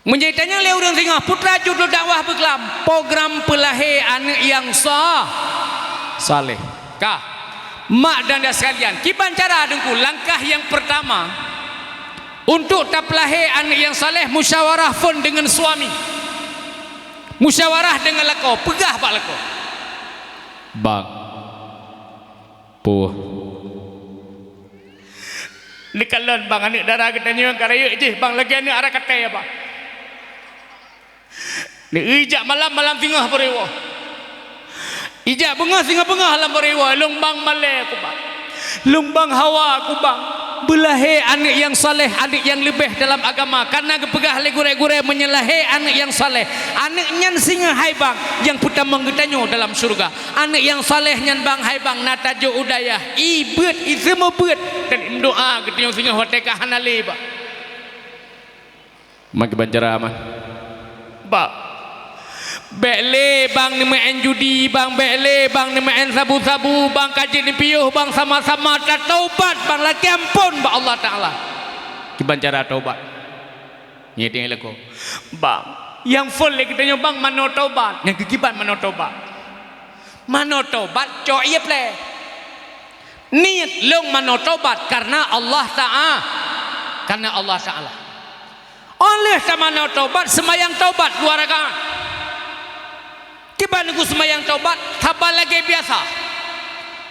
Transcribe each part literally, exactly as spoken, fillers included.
Meunyoe tanyong lé ureuëng singoh, Putra Judul Dakwah beuklam, program peulahé aneuëk nyang sa-, saleh. Ka. Mak dan ayah sekalian, kiban cara Teungku, langkah nyang peurtama, untuk tapeulahé aneuëk nyang saleh, musyawarah phon deungon suami. Musyawarah deungon lakoe, peugah bak lakoe. Bang. Puh. Neukalon bang, aneuëk dara geutanyoe ka rayeuk jih bang, lagée aneuëk ara katée bang. Neuijak malam, malam singoh beureuwoe. Ijak beungoh, singoh beungoh lam beureuwoe, lôn bang malée ku bang. Lôn bang hawa ku bang. Beulahé aneuëk nyang saleh, aneuëk nyang leubeh dalam agama. Kareuna geupeugah lé gurée-gurée meunyoe lahé aneuëk nyang saleh, aneuëk nyan singoh hai bang nyang peutamong geutanyoe dalam syeuruga. Aneuëk nyang saleh nyan bang hai bang na tajok u dayah, ié beuet, ié seumeubeuet, dan imeudoá geutanyoe singoh watée ka hana lé bang. Maki bancara man. Bang. Bék lé bang neumeu'en judi bang, bék lé bang neumeu'en sabu-sabu bang, ka jeuet neupiôh bang, sama-sama tataubat bang, lakée amphon bak Allah Taala. Kiban cara taubat. Ngieng-ngieng lakoe. Bang, nyang phon lé geutanyoe bang manoe taubat, nyang keukiban manoe taubat. Manoe taubat cok ié plée. Niet lôn manoe taubat kareuna Allah Ta'a-, kareuna Allah Taala. Óh lheueh tamanoe taubat, seumayang taubat dua rakaat. Kiban Teungku seumayang taubat, haba lagée biasa.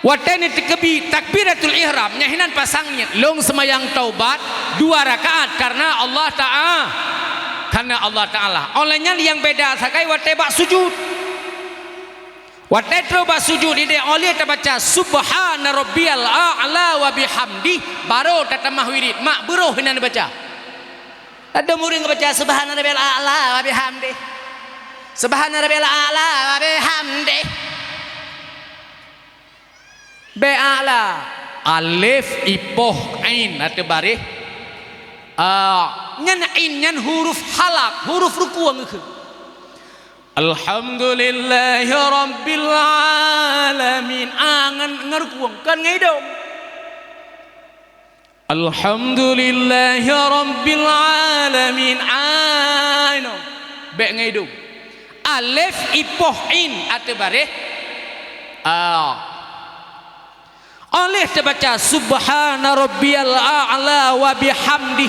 Watée neuteukeubi takbiratul ihram, nyan hinan pasang niet, lôn seumayang taubat dua rakaat kareuna Allah Ta'a-, kareuna Allah Taala. Óh lheueh nyan nyang beda sagai watée bak sujud. Watée troh bak sujud idéh, óh lheueh tabaca subhana rabbiyal a'la wa bihamdih, barô tatamah wirid, mak beurôh hinan baca. Ladôm ureuëng baca subhana rabbiyal a'la wa bihamdih. Subhana rabbiyal a'la wa bihamdih. Bék a'la. Alif ipoh ain ateueh baréh. A, nyan ain nyan huruf halak, huruf rukueng geukheun. Alhamdulillahirabbil alamin. A ngon, ngon rukueng, kon ngon idông. Alhamdulillahirabbil alamin. A inoe. Bék ngon idông. Alif ipoh ain ateueh baréh. A. Óh lheueh tabaca subhana rabbiyal a'la wa bihamdih.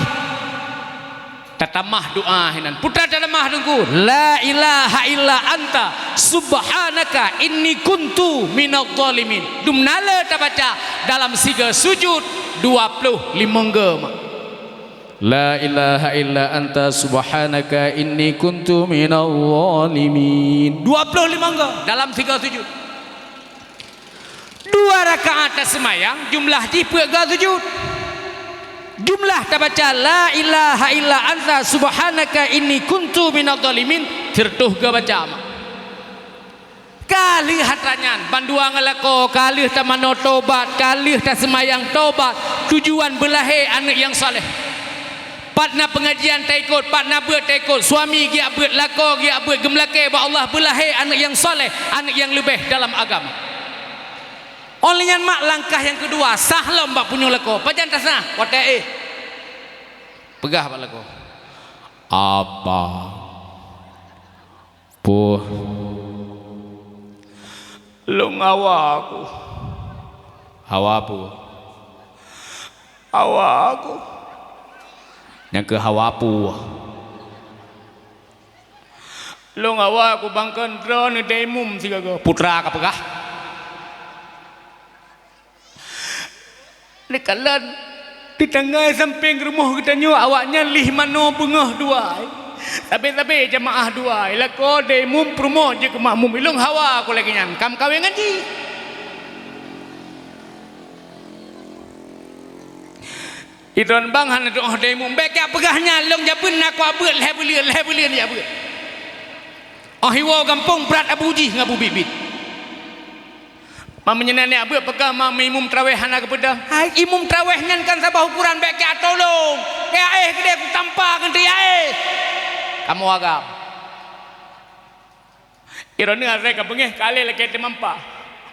Tatamah doá hinan. Peue tatamah Teungku? La ilaha illa anta subhanaka inni kuntu minadh dhalimin. Dumna le tabaca dalam sigoe sujud dua ploh limong goe mak. La ilaha illa anta subhanaka inni kuntu minadh dhalimin. Dua ploh limong goe dalam sigoe sujud. Dua rakaat taseumayang, jumlah jih peuet goe sujud. Jumlah tabaca la ilaha illa anta subhanaka inni kuntu minadh dhalimin, siratoh goe baca mak. Ka lheueh atra nyan, bandua ngon lakoe, ka lheueh tamanoe tobat, ka lheueh taseumayang tobat, tujuan beulahé aneuëk nyang saleh. Pat na peungajian taikot, pat na beuet taikot, suami geujak beuet, lakoe geujak beuet, geumeulakée bak Allah beulahé aneuëk nyang saleh, aneuëk nyang leubeh dalam agama. Óh lheueh nyan mak langkah nyang keudua, sah lom bak punyueng lakoe. Pajan tasah? Watée éh. Peugah bak lakoe. Abang. Puh. Lôn hawa ku. Hawa puh. Hawa ku. Nyang keu hawa puh. Lôn hawa ku bang kon droeneuh daimum sigoe-goe. Putra ka peugah. Neukalon, teutanggai sampéng rumoh geutanyoe awaknyan lih manoe beungoh dua. Sabe-sabe jamaah dua, lakoe daimum peurumoh jeuet keu makmum. Ilôn hawa ku lagée nyan, ka meukawen ngon jih. Idon bang hana tuoh daimum, bék jak peugah nyan, lôn jabeuen na kuabeuet lhée buleuen, lhée buleuen jak beuet. Óh iwoe gampông brat abu jih ngon abu biet-biet. Ma meunyoe na neuk beuet peugah ma imum traweh hana geupeudong. Hai, imum traweh nyan kan saboh ukoran bék keu atulông. Keu aéh keudeh kutampa ngon teuh aéh. Kamoe agam. Droeneuh asai ka beungéh ka lé lakée teumampa.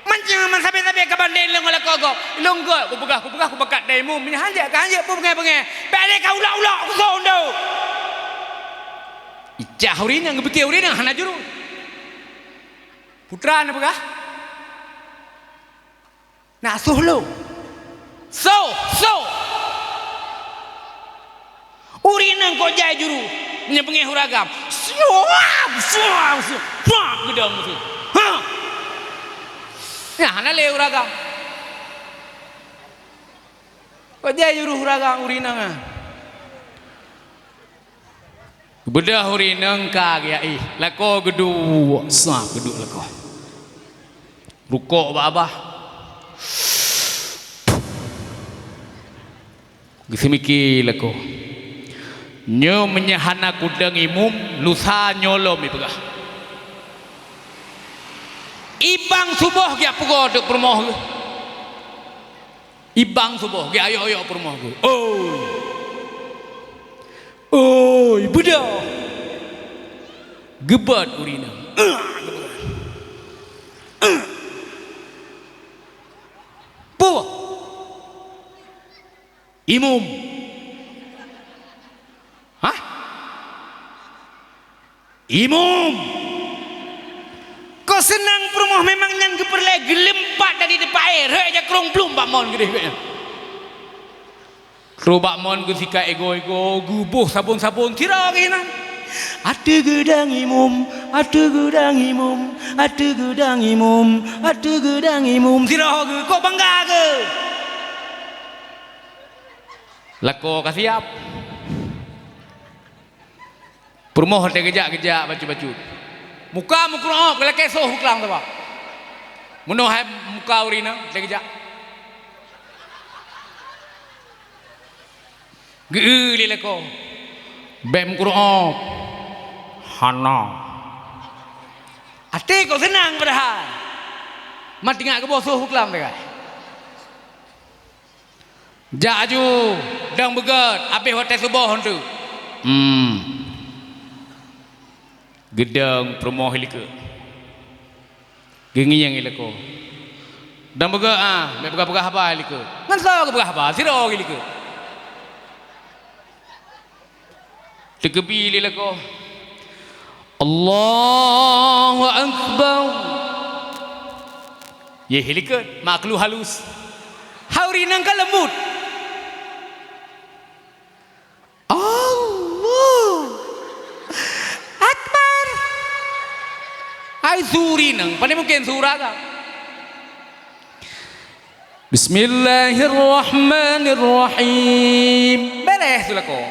Manyang man sabe-sabe ka bandé lôn lakoe gob. Lôn gob kupeugah, kupeugah kubakat daimum. Meunyoe hanjeuet ka hanjeuet peue beungéh-beungéh. Bék lé ka ulok-ulok kusong deuh. Icah ureueng inong, geupike ureueng inong hana juru. Putra na peugah, "Nak soh lôn." "Soh, soh!" Ureueng inong kok jai juru, nyan beungéh ureueng agam. Suap, suap, suap, suap, geudong tu. Ha! Nah, hana lé ureueng agam. Kok jai juru ureueng agam, ureueng inong, ah. Beudôh ureueng inong ka geujak ih, lakoe geuduek, sah geuduek lakoe. Rukok bak babah. Geuseumike lakoe. Nyoe meunyo hana kudong imum, lusa nyoe lom ipeugah. Ibang suboh geujak peugoe teuk peurumoh geuh. Ibang suboh geujak ayok-ayok peurumoh geuh. Oi! Oi, beudôh! Geubeuet ureueng inong. Peue? Imum. Hah? Imum. Kok seunang peurumoh memang nyang geupeureulée geuleumpat dari teumpat, eh, rhot jak krong blum bak mon geudeh geuh nyan. Trok bak mon geusikat igoe-igoe, geuboh sabon-sabon, sidroe geuh nyan. "Ateueh geudang imum, ateueh geudang imum, ateueh geudang imum, ateueh geudang imum." Sidroe geuh, kok bangga geuh. Lakoe ka siap. Peurumoh watée geujak, geujak bacut-bacut. Muka meukeureu'ob, geulakée soh u klang sabab. Meunoe hai muka ureueng inong watée geujak. Geu-eu lé lakoe. Bék meukeureu'ob. Hana. Até kok seunang padahai. Mat ingat geuboh soh u klang sagai. Jak aju, dong beugét, abéh watée suboh eunteuk. Hmm. Geudong peurumoh i likot. Geungieng i lakoe. Dong beugét, ah, bék peugah-peugah haba i likot. Ngon soe geupeugah haba, sidroe i likot. Teukeubi lé lakoe. Allahu Akbar. Yeh, i likot, makhluk halus. Hai ureueng inong ka leumbut. Allahu Akbar. Hai su ureueng inong, pane mungken su ureueng agam. Bismillahirrahmanirrahim. Beres tu lakoe.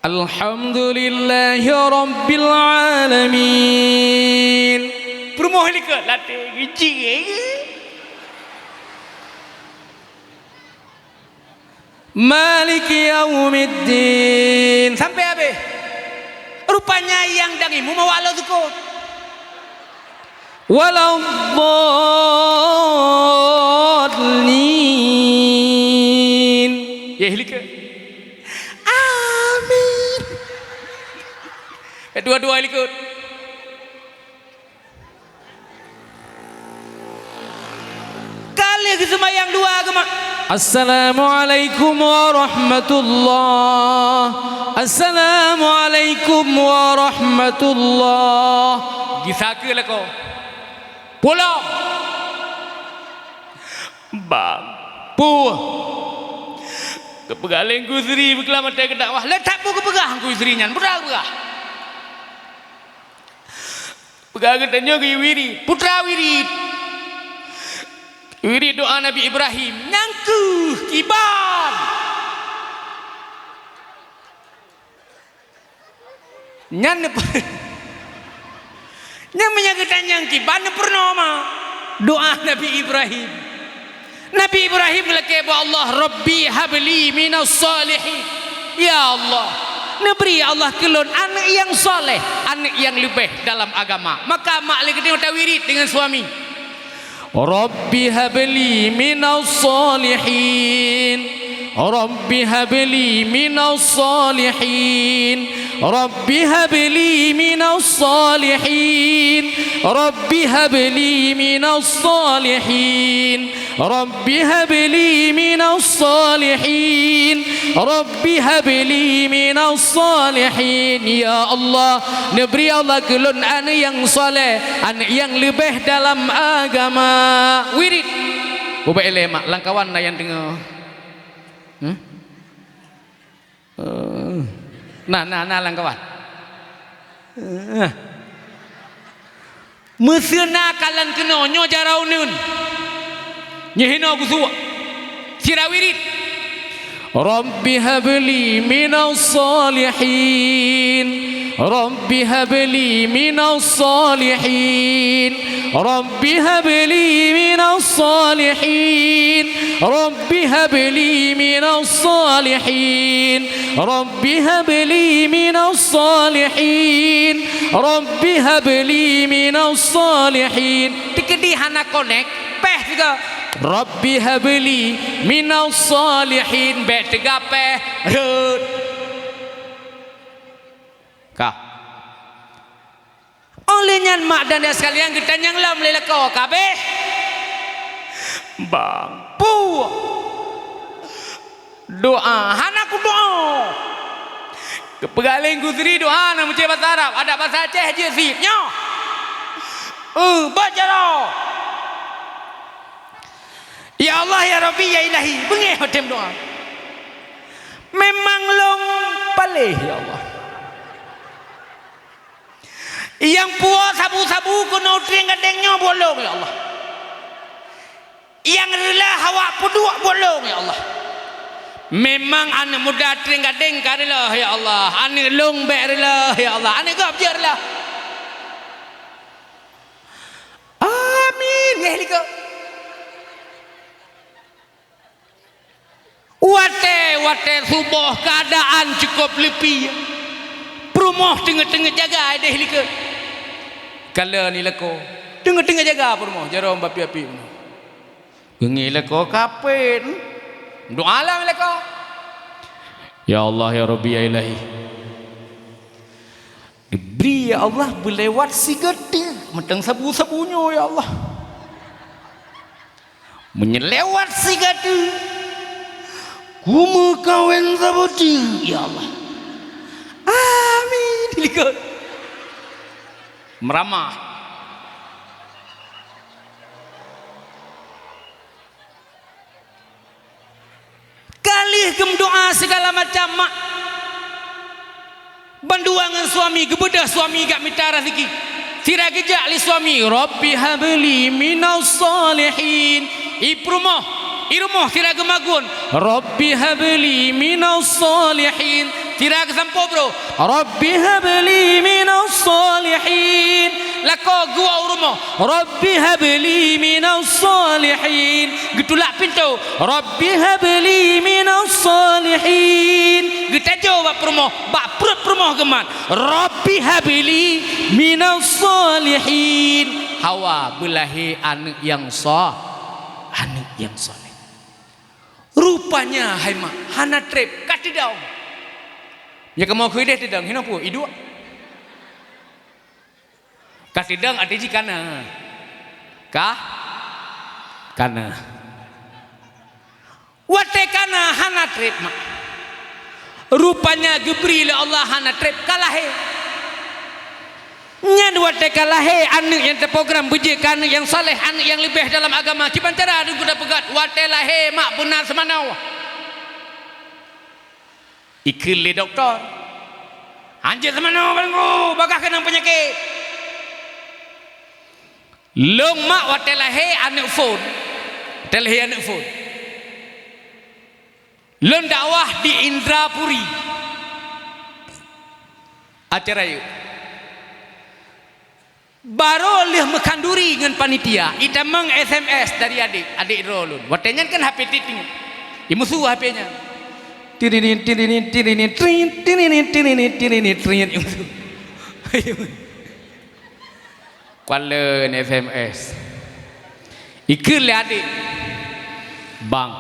Alhamdulillahirabbil alamin. Peurumoh i likot, latée geucing. Maliki yaumiddin. Sampai habéh. Rupanya nyang dang imum awak lôn sukôt. Waladdallin. Yeh, i likot. Amin. Eh, dua-dua i likot. Ka lheueh geuseumayang dua geumat. Assalamualaikum warahmatullah. Assalamualaikum warahmatullah. Gisa keu lakoe. Pulang. Bang. Puh. Geupeugah lé Teungku Yusri beuklam watée geudakwah. Lé that peue geupeugah Teungku Yusri nyan. Peugah, peugah. Peugah geutanyoe geuwirit, putra wirit. Wirit doa Nabi Ibrahim, nyang kheueh kiban. Nyan neupeu-, nyan meunyo geutanyoe kiban neupeurunoe ma doa Nabi Ibrahim. Nabi Ibrahim geulakée bak Allah, "Rabbi habli minas shalihin." Ya Allah, neubri ya Allah keu lôn aneuëk nyang saleh, aneuëk nyang leubeh dalam agama. Maka mak lé geutanyoe tawirit deungon suami. Rabbi habli minas shalihin. Rabbi habli minas shalihin. Rabbi habli minas shalihin. Rabbi habli minas shalihin. Rabbi habli minas shalihin. Rabbi habli minas shalihin. Ya Allah, neubri Allah keu lôn aneuk nyang saleh, aneuk nyang leubeh dalam agama. Wirid. Ubak ilée mak, lam kawan na nyang deungoe. Hmm? Eh, na, na, na lam kawan. Eh. Meuseu na kalon keunoe nyoe jaroe uneuen. Nyoe hinoe geusuek. Sira wirid. Rabbi habli minas shalihin. Rabbi habli minas shalihin. Rabbi habli minas shalihin. Rabbi habli minas shalihin. Rabbi habli minas shalihin. Rabbi habli minas shalihin. Teukeudi hana konek, péh sigoe. Rabbi habli minas shalihin. Bék teuga péh. Rhot. Ka. Óh lheueh nyan mak dan ayah sekalian geutanyong lom lé lakoe, "Ka abéh?" "Bang, peue?" "Doa, hana kudoa." Geupeugah lé Gusri doa na meucéh basa Arab, adak basa Aceh jeuet syiek nyoe. "Eh, baca doa." "Ya Allah, ya Rabbi, ya Ilahi," beungéh watée meudoa. "Memang lôn paléh, ya Allah. Nyang puwoe sabu-sabu keunoe trieng gadéng nyoe buet lôn, ya Allah. Nyang reulôh awak peuduek buet lôn, ya Allah. Memang aneuk muda trieng gadéng ka reulôh, ya Allah. Aneuk lôn bék reulôh, ya Allah. Aneuk gob jeuet reulôh." Amin. Ngeh likot. Watée, watée suboh keuadaan cukôp leupie. Peurumoh teungeut-teungeut jaga ideh likot. Kalon ilako. Teungeut-teungeut jaga peurumoh, jaroe bapi-api bunoe. Beungéh ilako kapét. Doa lam ilako. Ya Allah, ya Rabbi, ya Ilahi. Geubri, ya Allah, beulewat sigoe teuk, mantong sabu-sabu nyoe, ya Allah. Meunyoe lewat sigoe teuk, kumeukawen saboh teuk, ya Allah. Amin. Likot. Meuramah. Ka lheueh geumeudoa sigala macam mak, bandua ngon suami, geubeudôh suami jak mita raseuki. Sira geujak lé suami, "Rabbi habli minas shalihin." I peurumoh, i rumoh sira geumagun, "Rabbi habli minas shalihin." Sira geusampoe brôk, "Rabbi habli minas shalihin." Lakoe geuwoe u rumoh, "Rabbi habli minas shalihin." Geutulak pintoe, "Rabbi habli minas shalihin." Geutajoe bak peurumoh, bak pruet peurumoh geumat, "Rabbi habli minas shalihin." Hawa beulahé aneuk nyang sha-, aneuk nyang saleh. Rupanya hai mak hana treb, ka teudong. Ya kamoe keudeh teudong, hinoe peue, iduek. Ka teudong arti jih kana. Ka? Kana. Watée kana hana treb mak. Rupanya geubri lé Allah hana treb ka lahé. Nyan watée ka lahé aneuk nyang teuprogram beujeuet keu aneuk nyang saleh, aneuk nyang leubeh dalam agama. Kiban cara aneuk geuda peugah, watée lahé mak beuna seumanoe. Ikheun lé dokto, "Hanjeuet seumanoe, Teungku, bagaih keunong peunyakét." Lôn mak watée lahé aneuk phon, watée lahé aneuk phon. Lôn dakwah di Indrapuri. Acara yuk. Barô lheueh meukhanduri ngon panitia, itamong S M S dari adék, adék droe lôn. Watée nyan kan H P titing. Imusu H P nyan. Tiririt, tiririt, tiririt, trin, tiririt, tiririt, tiririt, trin, imusu. Kualeuen S M S. Ikheun lé adék, "Bang,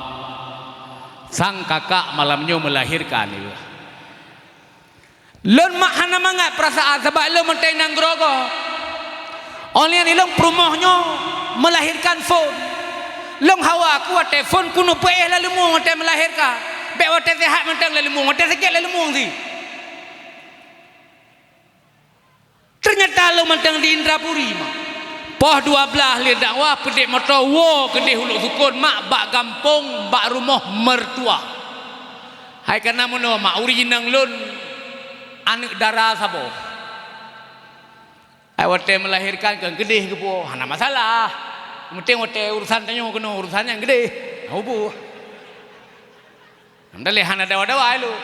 sang kakak malam nyoe meulahirkan." Lôn mak hana mangat peurasaan sabab lôn mantong inong geuroe gob. Óh lheueh nyan ilôn peurumoh nyoe meulahirkan phon. Lôn hawa ku watèe phôn ku neupeuéh lôn leumueng watèe meulahérkan. Bèk watèe seuhat mantong lôn leumueng, watèe sakét lôn leumueng sit. Teunyata lôn mantong di Indrapuri, mak. Poh dua blaih lheuh dakwah, peudeh moto woe keudeh u Lhoksukon, mak, bak gampông, bak rumoh meutuah. Hai kana meunoe, mak, ureueng inong lôn aneuk dara saboh. Ai watèe meulahérkan keu keudeh geupuwoe, hana masalah. Meunting watèe urusan tanyoe keunoe urusan nyang keudeh, hana hubungan. Alhamdulillah hana dawa-dawa ilôn.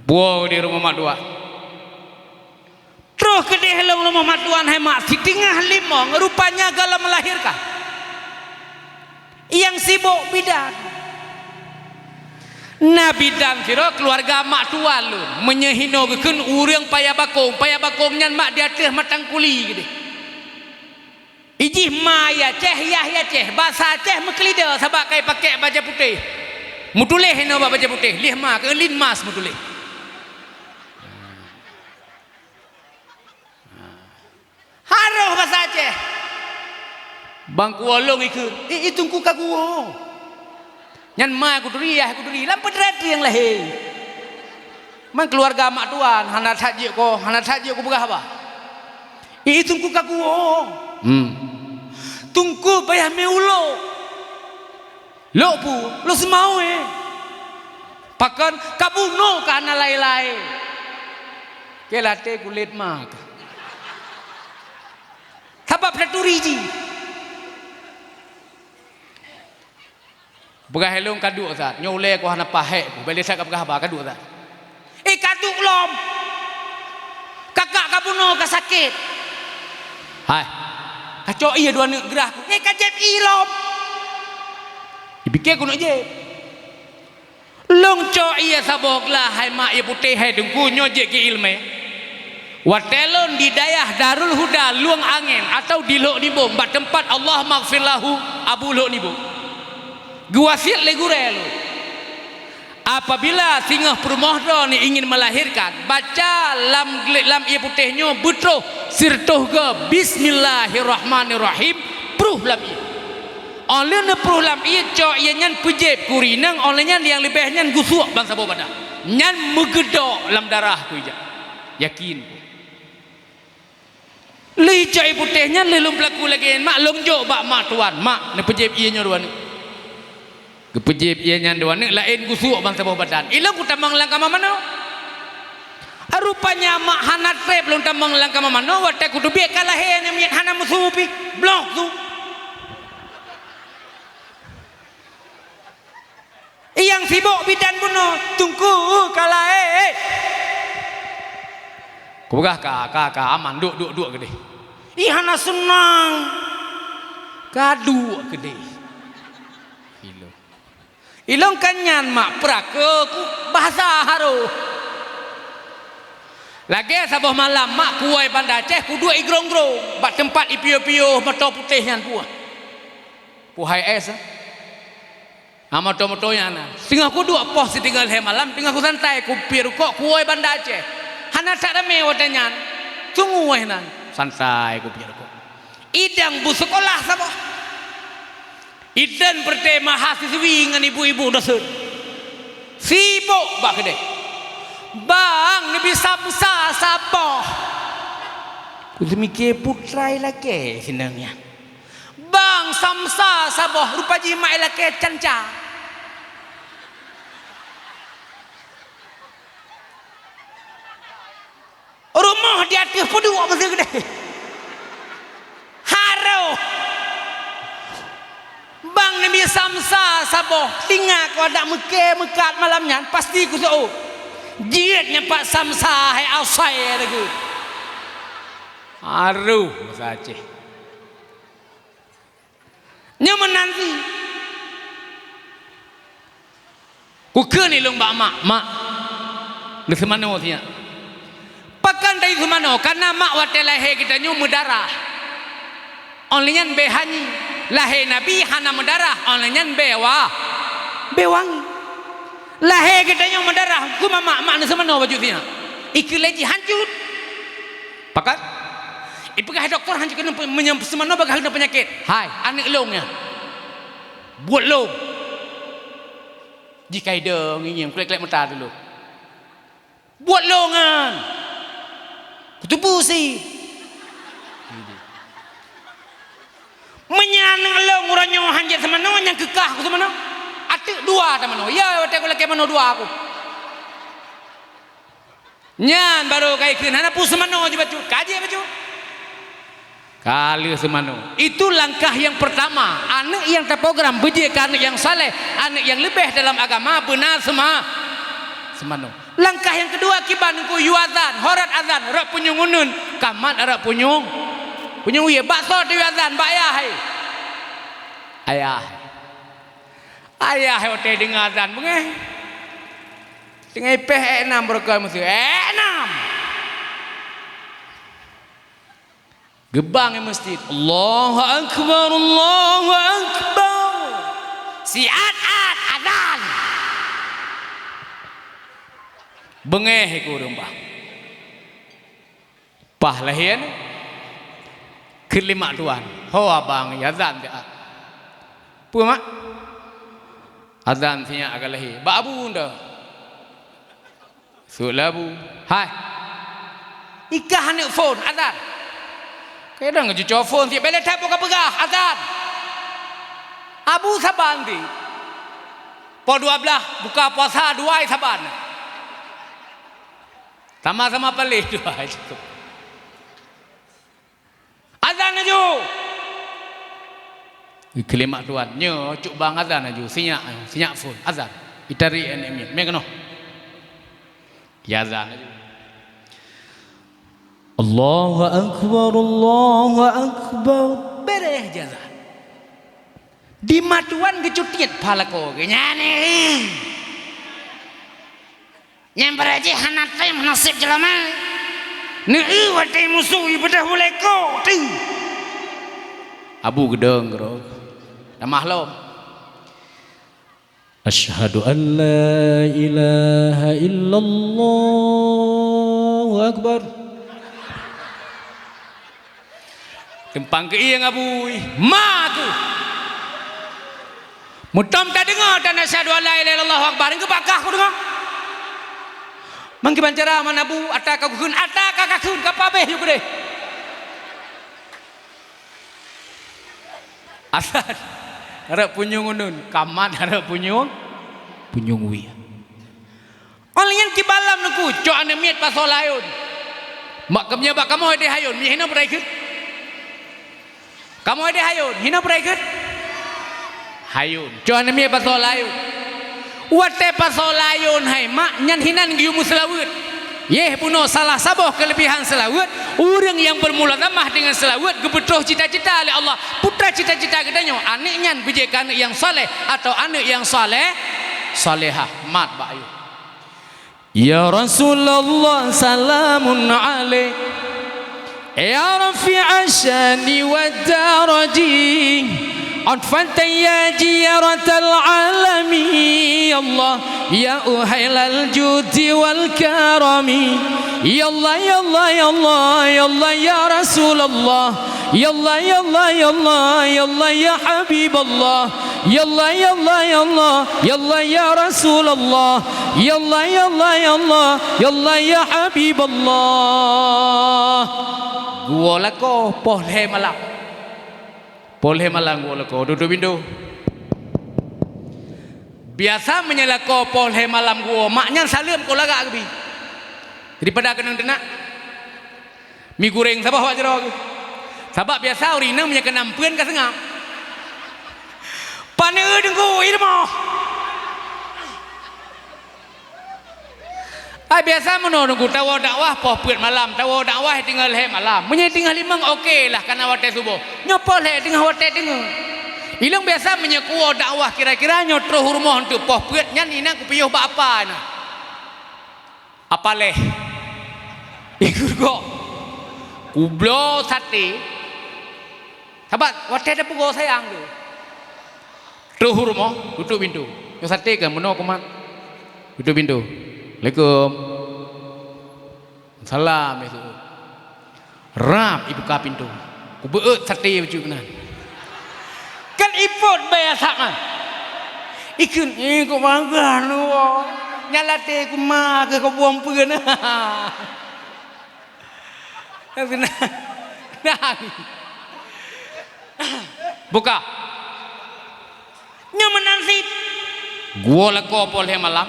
Puwoe di rumoh mak tuan. Troh keudeh lôn rumoh mak tuan, hai mak, siteungoh limong, rupanya gohlom meulahérkan. Nyang sibok bidan. Na bidan sidroe keuluwarga mak tuan lôn, meunyoe hinoe geukheun ureueng paya bakong. Paya bakong nyan, mak, di ateueh matang kuli keudeh. Ijih ma i Aceh, yah i Aceh, basa Aceh meukeulidé sabab ka ipakèk bajèe putéh. Meutuléh inoe bak bajèe putéh, lheuh ma keu linmas meutuléh. Harôh basa Aceh. Bang kuwoe lôn ikheun, "I, i Teungku ka kuwoe." Nyan ma kuturi, yah kuturi, lam peudret nyang lahé. Man keuluwarga mak tuan, hana that jeuet ko, hana that jeuet kupeugah haba. "I, i Teungku ka kuwoe." Hmm. "Teungku payah mé ulok." "Lok peue?" "Lok seumawe." "Pakon?" "Ka bunoe ka hana laén-laén." Keu laté kulét ma ka. Sabab taturi jih. Peugah ilôn ka duek that, nyoe ulèe ku hana paih hèk ku, bèk lé that ka peugah haba, ka duek that. "Eh, ka duek lom. Kakak ka bunoe ka sakét." "Hai, ka cok ie dua neuk geurah ku." "Eh, ka jieb ie lom." Ipike ku neuk jieb. Lôn cok ie saboh glah, hai mak, ie putéh, hai Teungku, nyoe jeuet keu ileumèe. Watèe lôn di dayah Darul Huda Lueng Angén atau di Lhok Nibong, bak teumpat Allahummaghfir lahu Abu Lhok Nibong, geuwasiet lé gurèe lôn, apabila singoh peurumoh droeneuh ingin melahirkan, baca lam, lam ie putéh nyoe beutroh sireutôh goe Bismillahirrahmanirrahim, pruh lam ie. Óh lheueh neupruh lam ie, cok ie nyan peujieb keu ureueng inong, óh lheueh nyan nyang leubeh nyan geusuek ban saboh badan. Nyan meugeudok lam darah ku ijak. Yakin. Lheueh icok ie putéh nyan, lheueh lôn peulaku lagèe nyan, mak, lôn jok bak mak tuan, "Mak, neupeujieb ie nyoe dua neuk." Geupeujieb ie nyan dua neuk, laén geusuek ban saboh badan. Ilôn kutamong lam kama manoe. Rupanya mak hana trép lôn tamong lam kama manoe, watèe kuteubiet ka lahé nyan miet hana meusu pih, bloh su. Nyang sibok bidan bunoe, "Teungku, ka lahé." Kupeugah, "Ka, ka, ka, aman, duek, duek, duek keudeh." Ih, hana seunang. Ka duek keudeh. Ilôn. Ilôn kan nyan mak peurakeue ku bahasa harôh. Lagèe saboh malam mak kuwoe Banda Aceh kuduek i Grong-Grong, bak teumpat ipiôh-piôh moto putéh nyan puah. Puhai es, eh. Ha, moto-moto nyan na. Singoh kuduek poh sitinggai lhèe malam, teungoh kusantai kupiep rukok kuwoe Banda Aceh. Hana that ramé watèe nyan. Sungue nan. Santai kupiep rukok. Idang bu sekolah saboh. Idang peureté mahasiswi ngon ibu-ibu dosen. Sibok bak keudè. "Bang, neubi samsa saboh." Kuteumike peue teurai lakèe sinan nyan. "Bang, samsa saboh." Rupa jih mak ilakèe canca. Rumoh di ateueh peuduek meuseue keudeh. Harôh. "Bang, neubi samsa saboh." Ingat ku adak meuke meukat malam nyan, pasti kuseuôt. Jeuet nyan pat samsa hai asai lagèe. Harôh basa Aceh. Nyoe meunan cit. Kukheun ilôn bak mak, "Mak, neuseumanoe sinyak." Pakon tayue seumanoe? Kareuna mak watèe lahé geutanyoe meudarah. Óh lheueh nyan bèe hanyi. Lahé Nabi hana meudarah, óh lheueh nyan bèe wa-, bèe wangi. Lahé geutanyoe meudarah, kheun mak, "Mak, neuseumanoe bacut sinyak." Ikheun lé jih hanjeuet. Pakon? Ipeugah dokto han jeuet keuneuk pe-, meunyoe seumanoe bagaih keuneuk peunyakét. Hai, aneuk lôn nyan. Buet lôn. Jih ka idong, ngieng-ngieng, kulét-kulét mata teulôh. Buet lôn nyan. Kuteupeu sie. Meunyoe aneuk lôn uroe nyoe han jeuet seumanoe, nyang keu kah kuseumanoe. Ateueh dua tamanoe. Ya, watèe kulakèe manoe dua ku. Nyan barô ka ikheun, hana peue seumanoe jih bacut, ka jeuet bacut. Ka lheueh seumanoe. Itu langkah yang pertama. Aneuk nyang taprogram beujeuet keu aneuk nyang saleh, aneuk nyang leubeh dalam agama, beuna seuma-, seumanoe. Langkah nyang keudua kiban Teungku, yue azan, ho rot azan, rot punyueng uneuen, ka mat rot punyueng, punyueng wie. Bak soe tayue azan, bak ayah hai. Ayah. Ayah watèe deungö azan beungèh. Teungoh ipèh èk nam beureukoh meuseue. Èk nam. Geubang i meuseujid. Allahu Akbar, Allahu Akbar. Siat-at azan. Beungèh i kureueng bah. Paih lahé nyan, kheun lé mak tuan, "Ho abang, azan siat." "Peue mak?" "Azan sinyak ka lahé." "Bak abu nyoe?" Sôk lé abu. "Hai, ikah aneuk phôn, azan." Kadang jicoe phôn, "Bèk lé that peue kapeugah, azan." Abu saban ti. Poh dua blaih buka puasa dua saban. Sama-sama paléh dua. Azan laju. Kheun lé mak tuan, "Nyoe cok bang azan laju, sinyak, sinyak phôn, azan." Itarek aneuk miet, "Mè keunoe." Iazan laju. Allahu Akbar, Allahu Akbar. Bèrèh iazan. Di mak tuan geucutiet pha lakoe geuh nyan. Nyang beurajih hana tem naseb jeulama. Neu-eu watèe musoh ibeudôh ulèe kok teuh. Abu geudong keudroe. Tamah lom. Asyhadu an la ilaha illallah. Allahu Akbar. Teumpang keuieng Abu, "Ma kheueh! Meutom tadeungoe tan asyhadu an la ilaha illallah Allahu Akbar, nyoe pakah kudeungoe." Mangkiban cara man Abu, ata ka kukheun, ata ka kakheun, ka pabéh yue keudeh. Asai harap punyueng uneun, ka mat harap punyueng, punyueng wie. Óh lheueh nyan kiban lom Teungku, cok aneuk miet pasoe layôn. Mak, keumia bak kamoe deh hayôn, mie hinoe peureukeuet. Kamoe deh hayôn, hinoe peureukeuet. Hayôn, cok aneuk miet pasoe layôn. Watèe pasoe layôn hai mak, nyan hinan geuyue meuseulaweuet. Yeh bunoe salah saboh keuleubihan seulaweuet, ureueng nyang beumulazamah deungon seulaweuet geupeutroh cita-cita lé Allah. Peue cita-cita geutanyoe, aneuk nyan beujeuet keu aneuk nyang saleh atawa aneuk nyang saleh, salehah, mat bak ayue. Ya Rasulullah, salamun alaik. Ya rafi'asy syani wad daraji. Atfatan ya jiyaratal alami. Ya Allah, ya uhailal judi wal karami. Ya Allah, ya Allah, ya Allah, ya Allah, ya Rasulullah. Ya Allah, ya Allah, ya Allah, ya Allah, ya Habiballah. Ya Allah, ya Allah, ya Allah, ya Allah, ya Rasulullah. Ya Allah, ya Allah, ya Allah, ya Allah, ya Habiballah. Geuwoe lakoe poh lhèe malam. Poh lhèe malam geuwoe lakoe, duek-duek pintoe. Biasa meunyoe lakoe poh lhèe malam geuwoe, mak nyan saleuem kon lagak geubi. Daripada keunong teunak. Mi goreng saboh bak jaroe geuh. Sabab biasa ureueng inong meunyoe keunan peuen ka seungab. Paneuk Teungku, i rumoh. Ai biasa meunoe Teungku, tawoe dakwah poh peuet malam, tawoe dakwah teungoh lhèe malam. Meunyoe teungoh limong oke lah, kana watèe suboh. Nyoe poh lhèe teungoh watèe teungoh. Ilôn biasa meunyoe kuwoe dakwah kira-kira nyoe troh u rumoh eunteuk poh peuet nyan inan kupiôh bak apa inan. Apa leh? Ikut kok. Kubloe saté. Sabat, watèe tapeugoe sayang tu. Troh u rumoh, tutup pintoe. Nyoe saté kan, meunoe kumat. Tutup pintoe. Assalamualaikum. Salam, ya, tu. Rab ibuka pintoe. Kubeuet saté bacut keunan. Kan ipot bèe asap nyan. Ikheun, "Eh, kok bangga nyoe. Nyan latèe ku ma keuh kabuang peue na." Nah. Buka. Nyoe meunan cit. Geuwoe lakoe poh lhèe malam,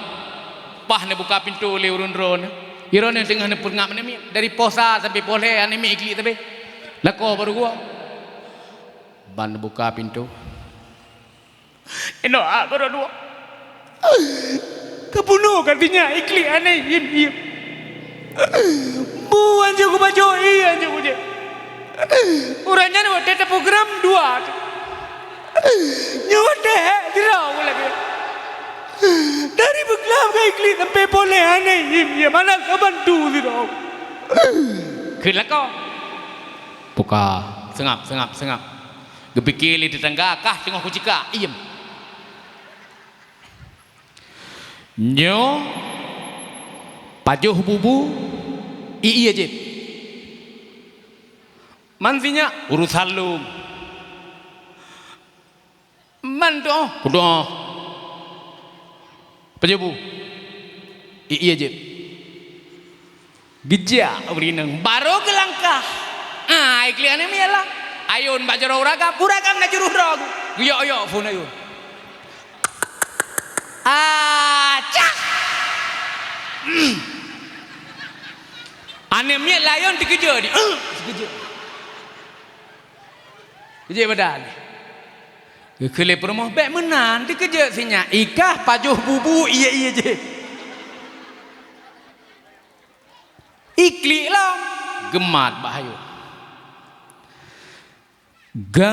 paih neubuka pintoe lé ureueng droeneuh. Droeneuh teungoh neupeungab aneuk miet. Dari poh sa sampoe poh lhèe aneuk miet iklik sabé. Lakoe barô geuwoe. Ban neubuka pintoe. Inoe, ah, barô geuwoe. Kabunoe ka sinyak iklik aneuk iem-iem. Bu anjô kubaco, ie anjô kujép. Uroe nyan watèe taprogram dua. Nyoe watèe hèk sidroe lagèe. Dari beuglam ka iklik sampoe poh lhèe aneuk iem-iem, hana ka bantu sidroe. Kheun lakoe. Buka. Seungab, seungab, seungab. Geupike lé teutangga, kah teungoh kucikak, iem. Nyoe pajoh bubu, ie-ie jép. Man sinyak urosan lôn. Man tu'oh, kutu'oh. Pajoh bu, ie-ie jép. Geujak ureueng inong, barô geulangkah. Ah, iklik aneuk miet lah. Ayôn bak jaroe uragam, uragam na jurôh droe geuh. Geuyok-yok phôn ayôn. Ah, cah! Aneuk miet layôn teukeujot di, eh, teukeujot. Keujot badan. Geukheun lé peurumoh, "Bèk meunan, teukeujot sinyak, ikah pajoh bubu ie-ie jép." Iklik lom, geumat bak hayeu. Gata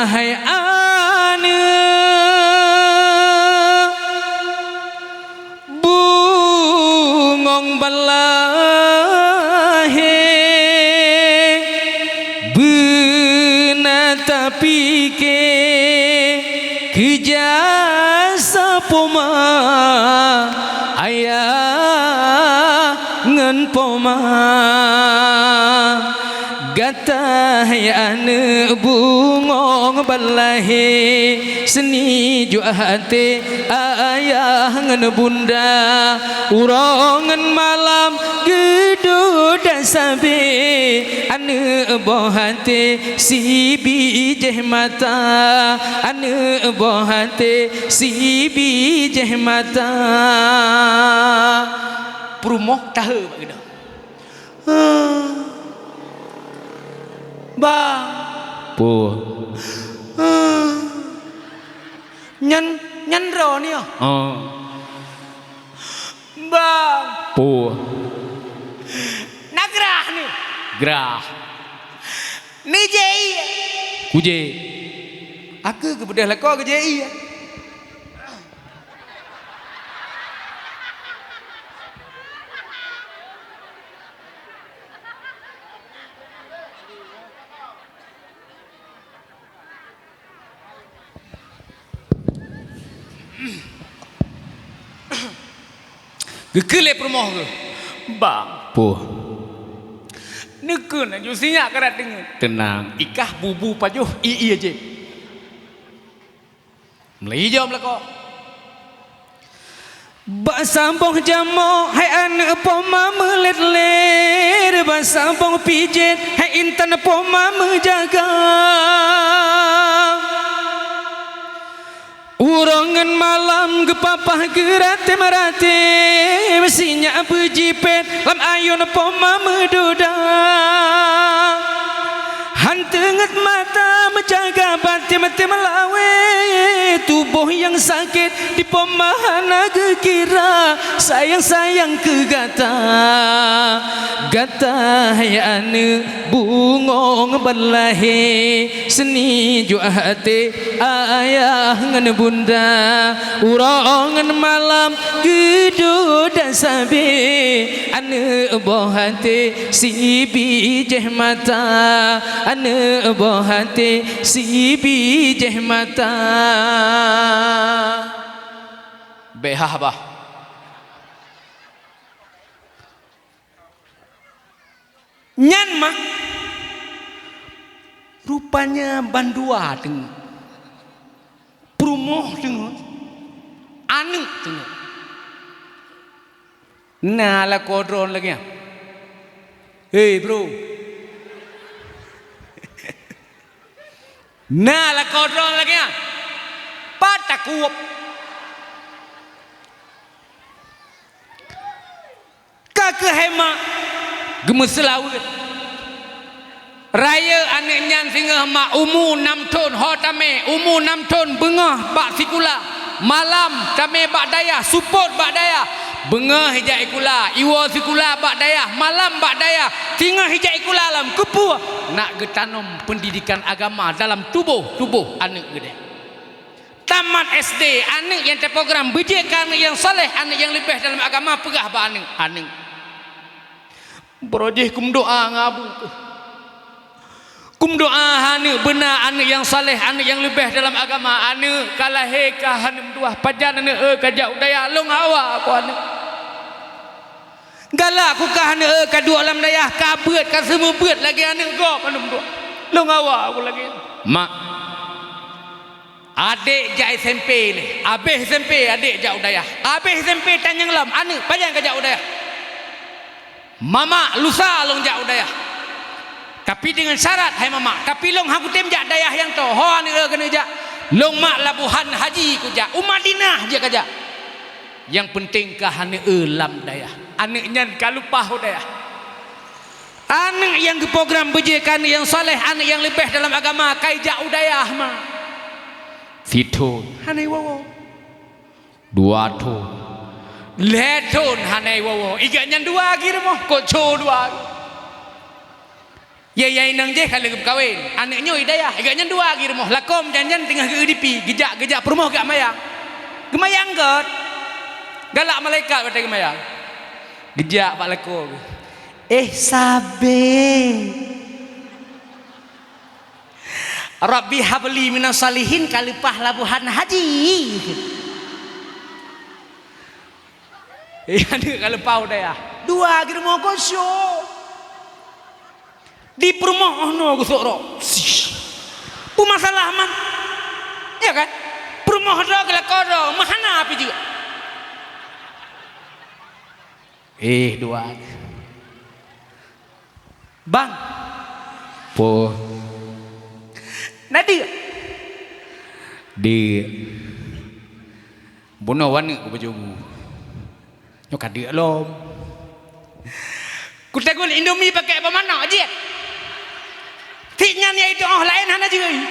hai aneuk bungong ban lahé, beuna tapike keu jasa poma ayah ngon poma. Gata hai aneuk bungong ban lahé, seunijôk até ayah ngon bunda. Uroe ngon malam geuduek dan sabé, aneuk boh até sibijéh mata, aneuk boh até sibijéh mata. Peurumoh tahe bak geudoe. Bang. Peue? Nyan, nyan droeneuh. Oh. Bang. Peue? Na grah neuh. Grah. Neujép ie. Kujép. Akeue geubeudôh lakoe geujép ie. Geukheun lé peurumoh geuh, "Bang." Peue? Neukheun laju sinyak karat teungeut. Teunang, ikah bubu pajoh ie-ie jép. Meulai jaweueb lakoe. Bak saboh jamoe hai aneuk poma meulét-lét, bak saboh pijét hai intan poma meujaga. Uroe ngon malam geupapah geuraté-raté, sinyak beujipét lam ayôn poma meududa. Han teungeut mata meujaga baté meuté meulawé, tuboh nyang sakét di poma hana geukira, sayang-sayang keu gata. Gata hai aneuk bungong ban lahé, seunijôk até ayah ngon bunda. Uroe ngon malam geuduek dan sabé, aneuk boh até sibijéh mata, aneuk boh até sibijéh mata. Bèk hah bah. Nyan mah, rupanya bandua teungeut. Peurumoh teungeut. Aneuk teungeut. Na lakoe droeneuh lagèe nyan. Hei, bro. Na lakoe droeneuh lagèe nyan. Pat takueb. Ka keuh hai mak geumeuseulaweuet. Rayeuk aneuk nyan singoh mak umu nam thon ho tamè, umu nam thon beungoh bak sikula, malam tamè bak dayah, seupôt bak dayah. Beungoh ijak sikula, iwoe sikula bak dayah, malam bak dayah, singoh ijak sikula lom. Keupeue? Nak geutanom peundidikan agama dalam tuboh, tuboh aneuk geude. Tamat S D, aneuk nyang teuprogram, beujeuet keu aneuk nyang saleh, aneuk nyang leubeh dalam agama, peugah bak aneuk, "Aneuk, baroe jih kumeudoa ngon abu keuh. Kumeudoa aneuk beuna, aneuk nyang saleh, aneuk nyang leubeh dalam agama. Aneuk ka lahé ka hana meutuah, pajan aneuk eu ka jak u dayah, lôn hawa ku aneuk. Galak ku ka aneuk eu ka duek lam dayah, ka beuet, ka seumeubeuet lagèe aneuk gob hana meutuah. Lôn hawa ku lagèe." Mak, Adék jak S M P lé. Abéh S M P adék jak u dayah. Abéh S M P tanyong lom, "Aneuk, pajan ka jak u dayah?" "Mamak, lusa lôn jak u dayah. Tapi deungon syarat, hai mamak, tapi lôn hana kutem jak dayah nyang toe. Ho aneuk keuneuk jak?" "Lôn mak Labuhan Haji kujak, u Madinah jih kajak. Nyang peunteng ka aneuk eu lam dayah." Aneuk nyan ka leupah u dayah. Aneuk nyang geuprogram beujeuet keu aneuk nyang saleh, aneuk nyang leubeh dalam agama, ka ijak u dayah ma. Sithon hana iwoe-woe. Dua thon. Lhèe thon hana iwoe-woe. Igak nyan dua geurumoh, kok co dua. Ye, ye inong jih ka lheueh geupeukawen. Aneuk nyoe i dayah, igak nyan dua geurumoh. Lakoe meujan-jan teungoh geu-eu dipi, geujak, geujak peurumoh geujak mayang. Geumayang göt. Galak malaikat watèe geumayang. Geujak bak lakoe geuh. "Eh, sabe. Rabbi habli minas shalihin," ka leupah Labuhan Haji. Eh, aneuk ka leupah u dayah. Dua geurumoh kosong. Di peurumoh oh noe geusok droe. Sih. Peumasalah man. Ya kan? Peurumoh droe geulakèe droe, meuhana pih jeuet. Eh, dua. "Bang." "Po." "Na deuek?" "Deuek." "Bunoe waneuk keu bajôh bu. Nyoe ka deuek lom." "Kutaguen Indomie pakèk boh manok jeuet." Sit nyan yaitu oh laén hana jeuet.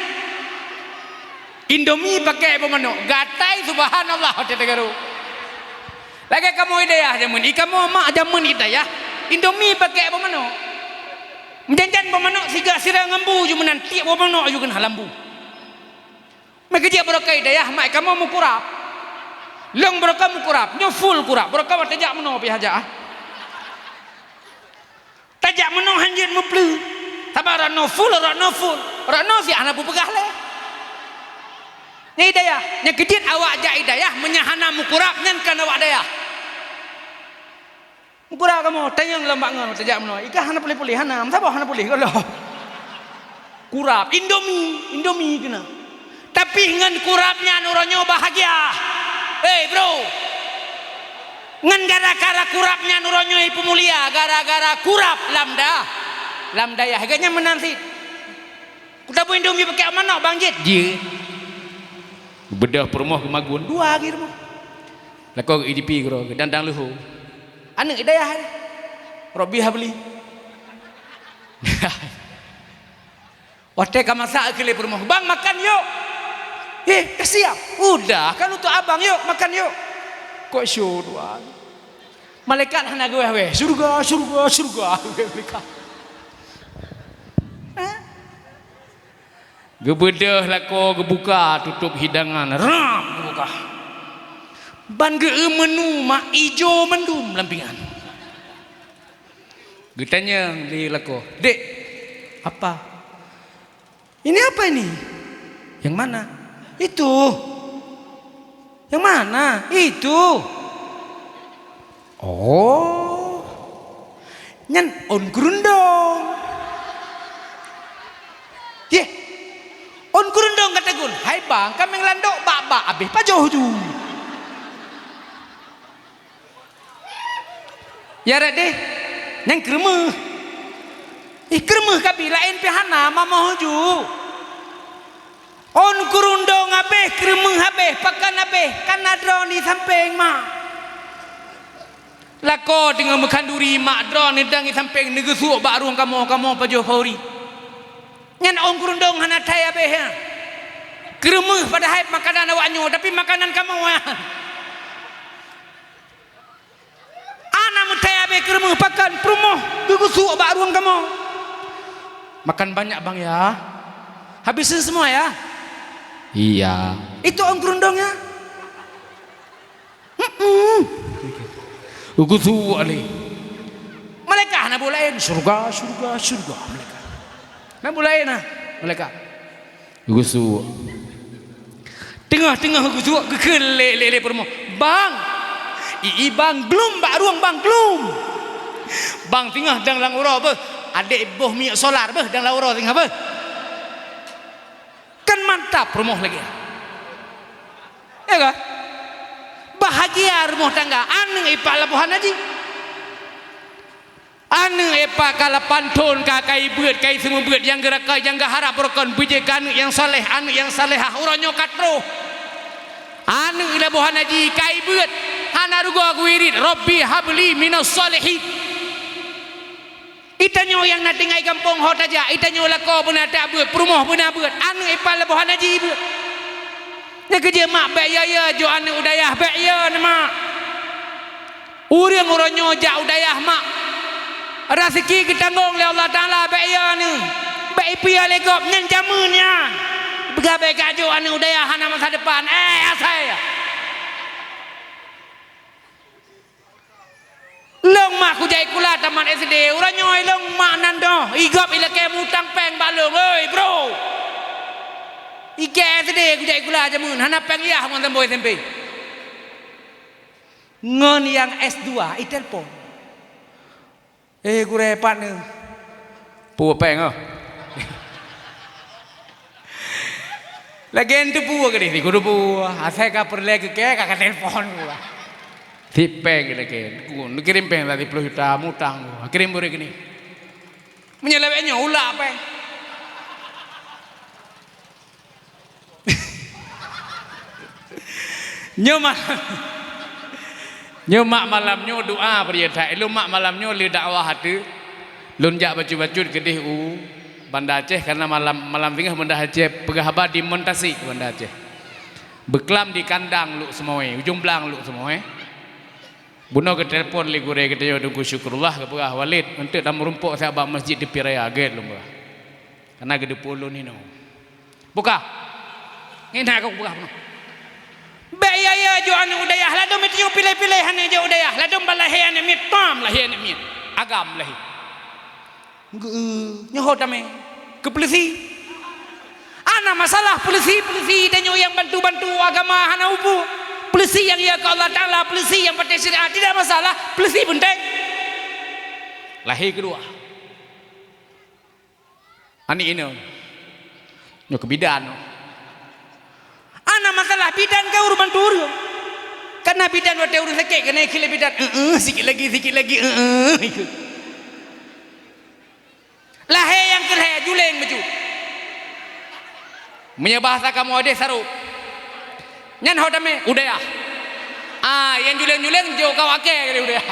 Indomie pakèk boh manok. Gatai, subhanallah, watèe teugaru. Lagèe kamoe i dayah jameun. I kamoe mak jameun i dayah. Indomie pakèk boh manok. Meujan-jan boh manok siga sira ngon bu ju meunan, tiek boh manok ju keunah lam bu. Meukeujeuet barokah i dayah, mak i kamoe meukurab. Lôn barokah meukurab, nyoe full kurab. Barokah watèe jak meunoe pih hajat ah. Tajak meunoe hanjeuet meupleue. Saba rot noe full, rot noe full. Rot noe siat hana peugah lé. Nyan i dayah, nyang keujeuet awak jak i dayah, meunyo hana meukurab, nyan kon awak dayah. Meukurab kamoe, tanyong lom bak ngon, tajak meunoe. Ikah hana puléh-puléh, hana. Meusaboh hana puléh, gohlom. Kurab, Indomie, Indomie keunan. Tapi ngon kurab nyan uroe nyoe bahagia. Hei, bro. Ngon gara-gara kurab nyan uroe nyoe peumulia, gara-gara kurab lam da-, lam dayah. Geuhnyan meunan cit. Kutabui Indomie pakèk manok, bang, jeuet. Jeuet. Beudôh peurumoh geumagun, dua geurumoh. Lakoe geu-idp keudroe, geudandang leuhô. Aneuk i dayah, Robbi habli. Watèe ka masak, geukheun lé peurumoh, "Bang, makan yuk!" "Eh, ka siap?" "Udah, kan untuk abang, yuk, makan yuk!" Kok syok dua. Malaikat hana geuwéh-wéh, "Syurga, syurga, syurga!" Malaikat. Hah? Geubeudôh lakoe, geubuka tutôp hidangan, rab geubuka. Ban geu-eu meunu mak ijo mandum lam pingan. Geutanyong lé lakoe, "Dek, apa?" "Ini apa ini?" "Yang mana?" "Itu." "Yang mana?" "Itu." "Oh, nyan ôn keurundong." Kaméng landok bak-bak abéh pajoh ju. Ya rot deh, nyang keureumeung. Ih, keureumeung kabi laén pih hana mamoh ju. Ôn keurundong abéh, keureumeung abéh, pakan abéh, kan na droeneuh di sampéng, mak. Lakoe teungoh meukhanduri, mak, droeneuh dang di sampéng, neugeusuek bak rueng kamoe, kamoe pajoh khanduri. Nyan ôn keurundong hana thai abéh, ya. Keureumeung padahai makanan awak nyoe, tapi makanan kamoe, ya. Hana meuthai abéh keureumeung pakan peurumoh geugeusuek bak rueng kamoe. Makan banyak, Bang, ya. Habisin semua, ya. Iya. Itu ôn keurundong, ya. Mm-mm. Geugeusuek lé. Malaikat hana buet laén, syurga, syurga, syurga, malaikat. Hana buet laén, nah, malaikat. Geugeusuek. Teungoh-teungoh geugeusuek, geukheun lé, lé, lé peurumoh, "Bang! I, i, Bang, glum bak rueng, Bang, glum!" Bang teungoh dang lam uroe beuh, adék boh minyeuk solar beuh dang lam uroe teungoh beuh. Kan mantap rumoh lagée. Ya kan? Bahagia rumoh tangga, aneuëk ipak laboh hana jih. Aneuëk ipak ka lapan thon ka, ka ibeuet, ka iseumeubeuet, nyang geurakai, nyang geuharab beurokon, beujeuet keu aneuëk nyang saleh, aneuëk nyang salehah, uroe nyoe ka troh. Aneuëk laboh hana jih, ka ibeuet, hana rugoe geuwirit, "Rabbi habli minas salihin." Itanyoe nyang na tinggai gampông ho tajak, itanyoe lakoe beuna tabeuet, peurumoh beuna beuet, aneuëk ipak laboh hana jih beuet. Nyang keujeuet mak bék ya-ya jok aneuëk u dayah, bék ya neuh mak. Ureuëng uroe nyoe jak u dayah mak, raseuki geutanggong lé Allah Taala, bék ya neuh, bék ipiôh lé gob, nyan jamén nyan. Peugah bék ka jok aneuëk u dayah hana masa depan, eh asai. Lôn mak kujak sikula tamat S D, uroe nyoe lôn mak nan doh, i gob ilakée mutang péng bak lôn, oi bro! Ikée S D kujak sikula jamén, hana péng yah ngon tambô S M P. Ngon nyang S dua, itelpon. "Eh, gurée, pat neuh?" "Peue péng, oh." Lagée nyan teupeue keudeh, di kudu peue. Asai ka peureulée keu kée, ka, ka telepon gua. "Sit péng lagée, neukirém péng siploh juta, mutang gua. Kirém beuré keunoe." Meunyoe lagée nyoe, ulak péng. Nyoe ma-, nyoe mak malam nyoe doa peurintah. Ilôn mak malam nyoe lé dakwah ateueh. Lôn jak bacut-bacut keudeh u Banda Aceh, karena malam, malam singoh Banda Aceh peugah haba demonstrasi Banda Aceh. Beuklam di kandang Lhokseumawe, ujong blang Lhokseumawe. Bunoe geutelepon lé gurée geutanyoe Teungku Syukurullah, geupeugah, "Walid, eunteuk tameurumpok siat bak Masjid Teupie Raya, gét lôn peugah. Karena geuteupeue lôn inoe." Buka. Ngieng that ka kupeugah bunoe. Bék ya-ya jok aneuëk u dayah, ladôm meuteunyoe piléh-piléh aneuëk jok u dayah, ladôm bak lahé aneuëk miet, pam lahé aneuëk miet. Agam lahé. Geu-, nyoe ho tamé. Keu peuleusi. Hana masalah peuleusi, peuleusi tanyoe nyang bantu-bantu agama hana upu. Peuleusi nyang ya keu Allah Taala, peuleusi nyang patéh syariat, tidak masalah. Peuleusi peunteng. Lahé keudua. Aneuëk inong. Nyoe keu bidan nyoe. Hana masalah bidan ka ureuëng bantu ureuëng. Karena bidan watée ureuëng sakét keuneuk ikheun lé bidan, "Eueh, sikit lagi, sikit lagi, eueh," ikheun. Lahé nyang keu lhée, juléng bacut. Meunyoe bahasa kamoe deh sarok. Nyan ho tamé, u dayah. Ah, nyang juléng-juléng jok kawak kée keu u dayah.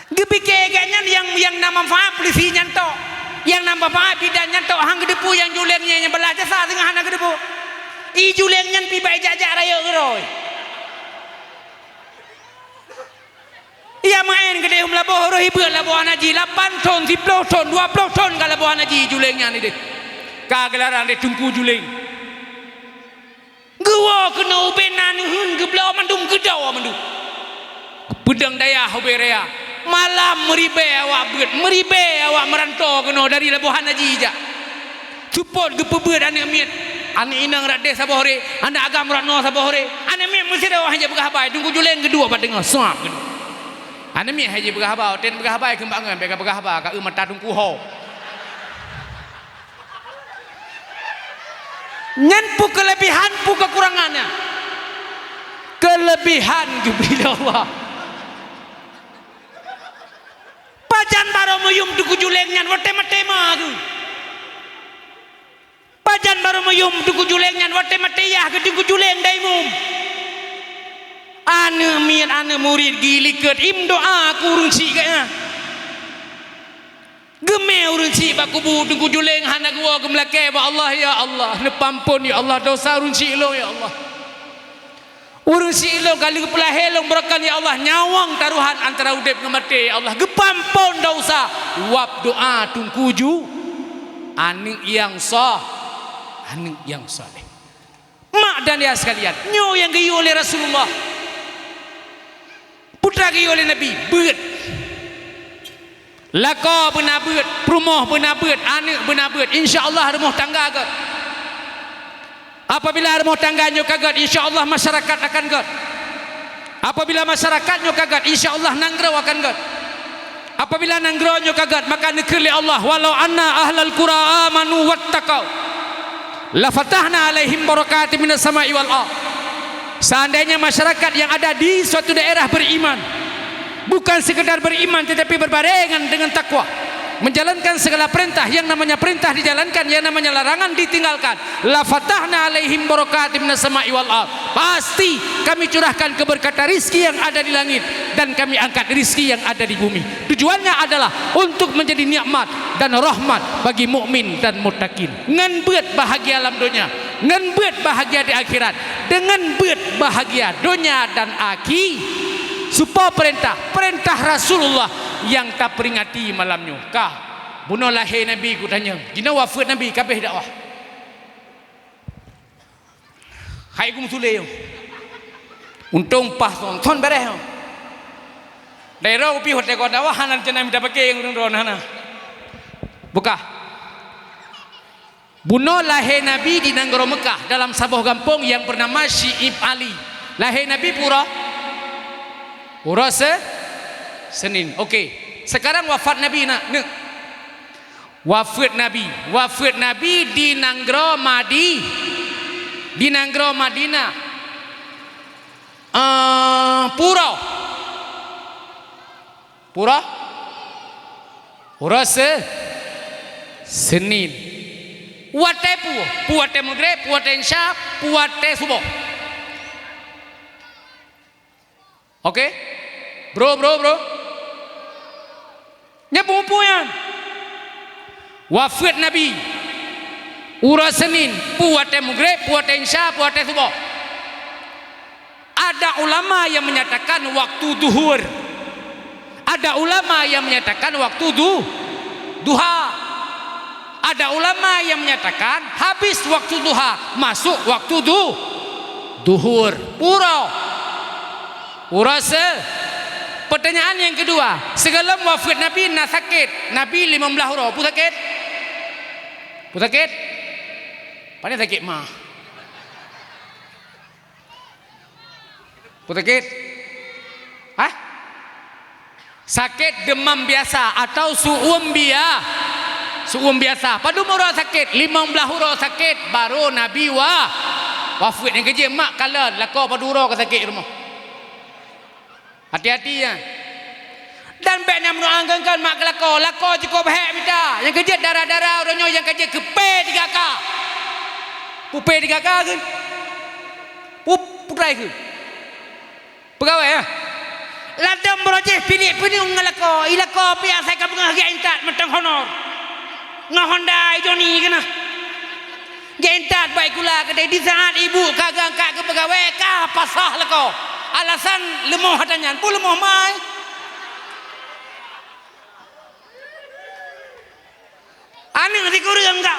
Geupike gét nyan nyang, nyang na manfaat peulisi nyan tok. Nyang na manfaat bidan nyan tok, han geuteupeue nyang juléng nyan nyang beulah jasa singoh hana geuteupeue. I juléng nyan pih bak ijak-jak rayeuk keudroe. Iya maén keudeh u Meulaboh, roh ibeuk laboh hana jih, lapan thon, siploh thon, dua ploh thon ka laboh hana jih juléng nyan ideh. Ka geularang lé Teungku Juléng. Geuwoe keunoe ubé na neuheun geubloe mandum, geudoe mandum. Geupeudong dayah ubé raya. Malam meuribée awak beuet, meuribée awak meuranto keunoe dari laboh hana jih jak. Seupôt geupeubeuet aneuëk miet. Aneuëk inong rot deh saboh ré, aneuëk agam rot noe saboh ré. Aneuëk miet meusidroe han jipeugah haba, Teungku Juléng geuduek bak teungoh, suab geuduek. Aneuëk miet han jipeugah haba, watée neupeugah haba kheun bak ngon, bék kapeugah haba, ka eu mata Teungku ho. Nyan peue keulebihan, peue keukurangan nyan? Keulebihan geubri lé Allah. Pajan barô meuyum Teungku Juleng nyan watée maté ma geuh? Pajan barô meuyum Teungku Juleng nyan watée maté yah geuh Teungku Juleng daimum? Aneuk miet, aneuk murit geulikot, imeudoá keu ureuëng syiek geuh nyan. Geumé ureuëng syiek bak kubu Teungku Juleng hana geuwoe geumeulakée bak Allah, "Ya Allah, neupeuamphon ya Allah dosa ureuëng syiek lôn ya Allah. Ureuëng syiek lôn ka lheueh peulahé lôn beureukan ya Allah, nyawöng tarohan antara udeb ngon maté ya Allah, geupeuamphon dosa." Wab doá Teungku Ju, aneuk nyang soh, aneuk nyang saleh. Mak dan ayah sekalian, nyoe nyang geuyue lé Rasulullah. Peue geuyue lé Nabi, beuet. Lakoe beuna beuet, peurumoh beuna beuet, aneuk beuna beuet. Insya Allah rumoh tangga gét. Apabila rumoh tangga nyoe ka gét, insya Allah masyarakat akan gét. Apabila masyarakat nyoe ka gét, insya Allah nanggroe akan gét. Apabila nanggroe nyoe ka gét, maka neukheun lé Allah, "Walau anna ahlal qura amanu wattaqau, lafatahna alaihim barakatim minas sama'i wal ardh." Seandainya masyarakat yang ada di suatu daerah beriman, bukan sekedar beriman tetapi berbarengan dengan takwa, menjalankan segala perintah, yang namanya perintah dijalankan, yang namanya larangan ditinggalkan, "Lafatahna alaihim barakatim minas sama'i wal ardh." Pasti Kami curahkan keberkatan rizki yang ada di langit dan Kami angkat rizki yang ada di bumi. Tujuannya adalah untuk menjadi nikmat dan rahmat bagi mukmin dan muttaqin. Ngon beuet bahagia lam donya, ngon beuet bahagia di akhirat, deungon beuet bahagia donya dan akhi-, supo perintah, perintah Rasulullah nyang taperingati malam nyoe. Ka, bunoe lahé Nabi kutanyong, jinoe wafeuet Nabi, ka abéh dakwah. Hai gum sule yo. Untông paih thon, thon beureh yo. Daerah upi hotel kota wah hana rencana mita paké ureuëng droe hana. Bukah. Bunoe lahé Nabi di nanggroe Meukah dalam saboh gampông yang bernama Syi'ib Ali. Lahé Nabi peue uroe? Uroe Se-, Senin. Oke. Sekarang wafat Nabi nak, neuk. Wafeuet Nabi, wafeuet Nabi di nanggroe Madi-, di nanggroe Madinah. Eh, peue uroe? Peue uroe? Uroe Se-, Senin. Watée peue? Peue watée Maghrib, peue watée Isya, peue watée Suboh? Oke? Bro, bro, bro. Nyan peue-peue nyan. Wafeuet Nabi uroe Senin, peue watée Maghrib, peue watée Isya, peue watée Suboh. Ada ulama yang menyatakan waktu Zuhur. Ada ulama yang menyatakan waktu du-, duha. Ada ulama yang menyatakan habis waktu duha, masuk waktu du-, duhur. Peue uroe? Uroe Se-, pertanyaan yang kedua, sigohlom wafeuet Nabi na sakét, Nabi limong blaih uroe. Peue sakét? Peue sakét? Pane sakét ma? Peue sakét? Hah? Sakét demam biasa atau su'um bia-, su'um biasa. Padum uroe sakét, limong blaih uroe sakét, barô Nabi wa-, wafeuet. Nyang keujeuet mak kalon, lakoe padum uroe ka sakét rumoh. Hati-hati nyan. Dan bék na meudoá ngon-ngon mak keu lakoe. Lakoe cukôp hék mita. Nyang keujeuet dara-dara uroe nyoe nyang ka jeuet keu P tiga K. Peue P tiga K kheun? Peue, peue treuk kheun? Peugawée, ya? Ladôm baroe jih piléh peunieng ngon lakoe. I lakoe pih asai ka beungoh gét intat mantong honor. Ngon Honda Joni keunoe. Gét intat bak sikula keudeh, di saat ibu ka geuangkat keu peugawée, ka pasah lakoe. Alasan leumoh ata nyan, peue leumoh mai. Aneuk sikureueng ka.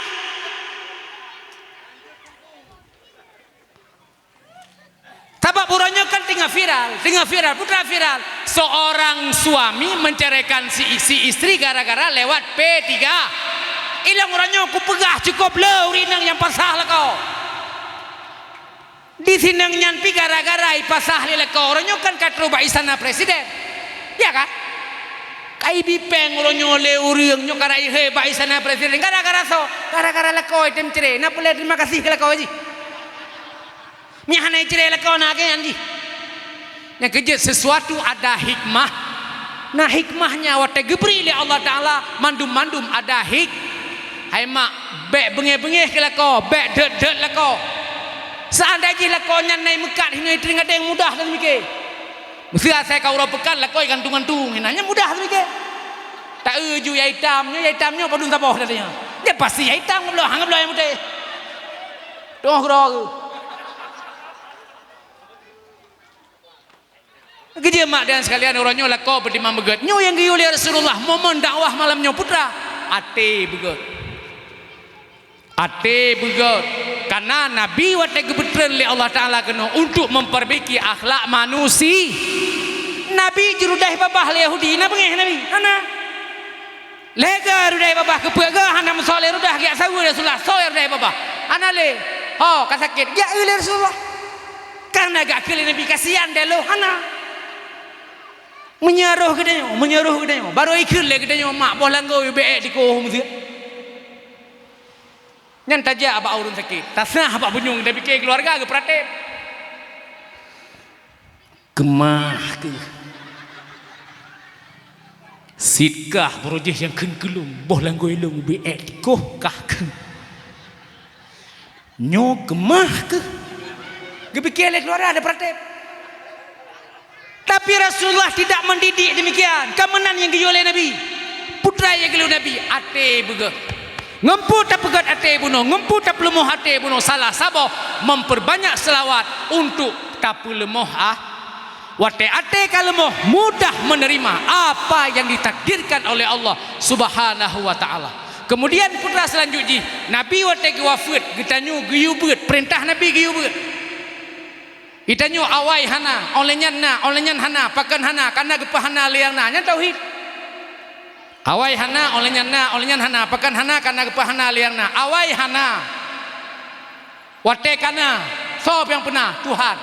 Sabab uroe nyoe kan teungoh viral, teungoh viral, peue teungoh viral. Seorang suami menceraikan si, si istri gara-gara lewat P tiga. Ilong uroe nyoe kupeugah cukôp le ureueng inong nyang pasah lakoe. Di sinong nyan pih gara-gara ipasah lé lakoe. Uroe nyoe kan ka trôh bak istana presiden. Ya kan? Ka Ai bipeng uroe nyoe lé ureuëng nyoe ka raihé bak istana presiden gara-gara soe? Gara-gara lakoe tem cre. Na peulée terima kasih keu lakoe jih? Meuhana icre lakoe na keu nyan jih. Nyang keujeuet sesuatu ada hikmah. Na hikmahnya watée geubri lé Allah Taala mandum-mandum ada hik. Hai mak, bék beungéh-beungéh keu lakoe, bék deuet-deuet lakoe. Seandai jih lakoe nyan na imeukat hinoe iteueng gadeng mudah dan mike. Meuseu asai ka uroe peukan lakoe gantung-gantung, hina nyan mudah seumike. Taeu ju ya itam nyoe, ya itam nyoe padum saboh tadi nyoe. Dia pasti ya itam ngebloh, hang ngebloh yang putih. Tengok keudroe. Keujeuet mak dan sekalian, uroe nyoe lakoe peutimang beugét. Nyoe nyang geuyue lé Rasulullah momen dakwah malam nyoe putra. Até beugét. Até beugét. Karena Nabi watée geupeutreun lé Allah Taala keunoe untuk memperbaiki akhlak manusia. Nabi jirudaih babah lé Yahudi, na beungéh Nabi? Hana. Lhée geurudaih babah keupeue geuh hana meusoe lé rudah geujak saweue Rasulullah, soe rudaih babah? Hana lé. Ho, ka sakét, geujak eu lé Rasulullah. Karena geujak keu lé Nabi kasian deh lo, hana. Meunyoe roh geutanyoe, meunyoe roh geutanyoe, barô ikheun lé geutanyoe mak boh langgôi ubé ék dikoh meuseu. Nyan tajak bak ureuëng sakét, tasah bak bunyueng, tapike keuluwarga geupeuratéb. Keumah keuh. Sitkah barô jih nyang kheun keu lôn, boh langgôi lôn ubé ék dikoh kah kheun. Nyoe keumah keuh. Geupike lé keuluwarga ada peuratéb. Tapi Rasulullah tidak mendidik demikian. Ka meunan nyang geuyue lé Nabi. Putra nyang geuyue Nabi, até beugét. Ngon peue tapeugét até bunoe, ngon peue tapeuleumoh até bunoe, salah saboh memperbanyak selawat untuk tapeuleumoh ah. Watée até ka leumoh, mudah menerima apa yang ditakdirkan oleh Allah Subhanahu wa Taala. Kemudian putra selanjut jih, Nabi watée geuwafeuet, geutanyoe geuyue beuet, peurintah Nabi geuyue beuet. Geutanyoe awai hana, óh lheueh nyan na, óh lheueh nyan hana, pakon hana, kana geupeuhana lé nyang na. Nyan tauhid. Awai hana, óh lheueh nyan na, óh lheueh nyan hana, pakon hana, kana geupeuhana lé nyang na. Awai hana. Watée kana, soe nyang peuna? Tuhan.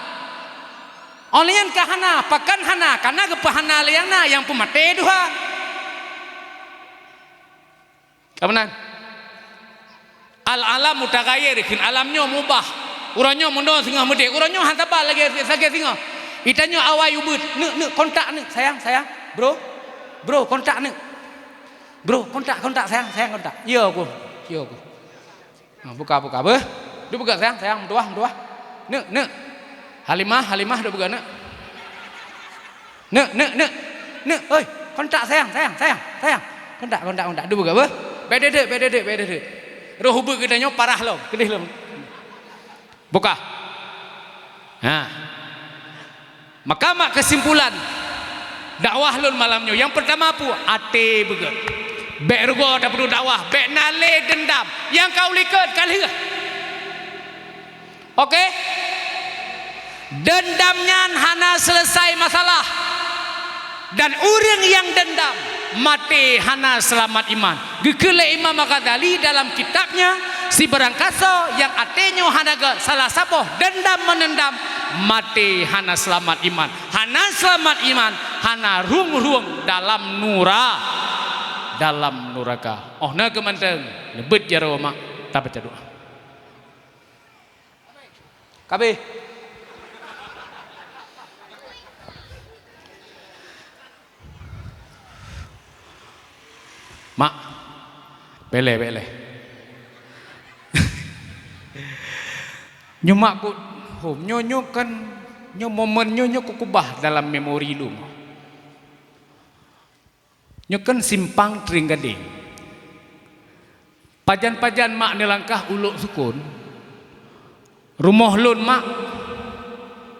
Óh lheueh nyan ka hana, pakon hana, kana geupeuhana lé nyang na, nyang peumaté Tuhan. Ka meunan. Al-alam mutaghayyir, kheun alam nyoe mubah. Uroe nyoe meunoe singoh meudéh, uroe nyoe hana saban lagée sagai singoh. Geutanyoe awai ubeuet, neuk, neuk, kontak neuk, sayang, sayang, bro, bro, kontak neuk. Bro, kontak, kontak, sayang, sayang, kontak. Yo, ku, yo, ku. Ha, buka, buka, beuh. Duek peugah, sayang, sayang, meutuwah, meutuwah. Neuk, neuk. Halimah, Halimah, duek peugah, neuk. Neuk, neuk, neuk. Neuk, oi, kontak, sayang, sayang, sayang, sayang. Kontak, kontak, kontak. Duek peugah, beuh. Bék deuek, bék deuek, bék deuek. Roh ubeuet geutanyoe parah lom, keudeh lom. Buka. Ha. Maka mak keusimpulan dakwah lôn malam nyoe, nyang peurtama peue? Até beugét. Bék rugoe tapeuduek dakwah, bék na lé deundam. Nyang ka ulikot ka lheueh. Oke? Deundam nyan hana seuleusoe masalah. Dan ureuëng nyang deundam, maté hana seulamat iman. Geukheun lé Imam Al-Ghazali dalam kitabnya, sibarang kasoe nyang até nyoe hana gét, salah saboh deundam meuneundam, maté hana seulamat iman. Hana seulamat iman, hana rhueng-rhueng dalam nura-, dalam nuraka. Óh na keuh mantong, leubeh jaroe mak, tabaca doa. Kabeh. Mak, bék lé, bék lé. Nyoe mak kut hom, nyoe, nyoe kan, nyoe momen nyoe, nyoe kukubah dalam memori lôn. Nyoe kan simpang Trienggadeng. Pajan-pajan mak neulangkah u Lhoksukon, rumoh lôn mak,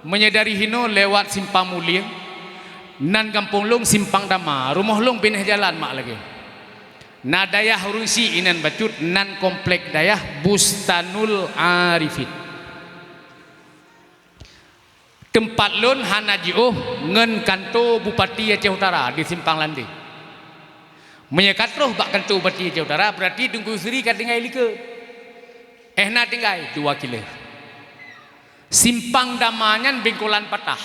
meunyoe dari hinoe lewat Simpang Mulieng, nan gampông lôn Simpang Dama, rumoh lôn binéh jalan mak lagée. Na dayah ureuëng syiek inan bacut, nan komplek dayah Bustanul Arifin. Teumpat lôn hana jiôh ngon kanto Bupati Aceh Utara di Simpang Landeng. Meunyoe ka troh bak kanto Bupati Aceh Utara, beurati Teungku Yusri ka tinggai likot. Eh, na tinggai dua kilo. Simpang Dama nyan bengkolan patah.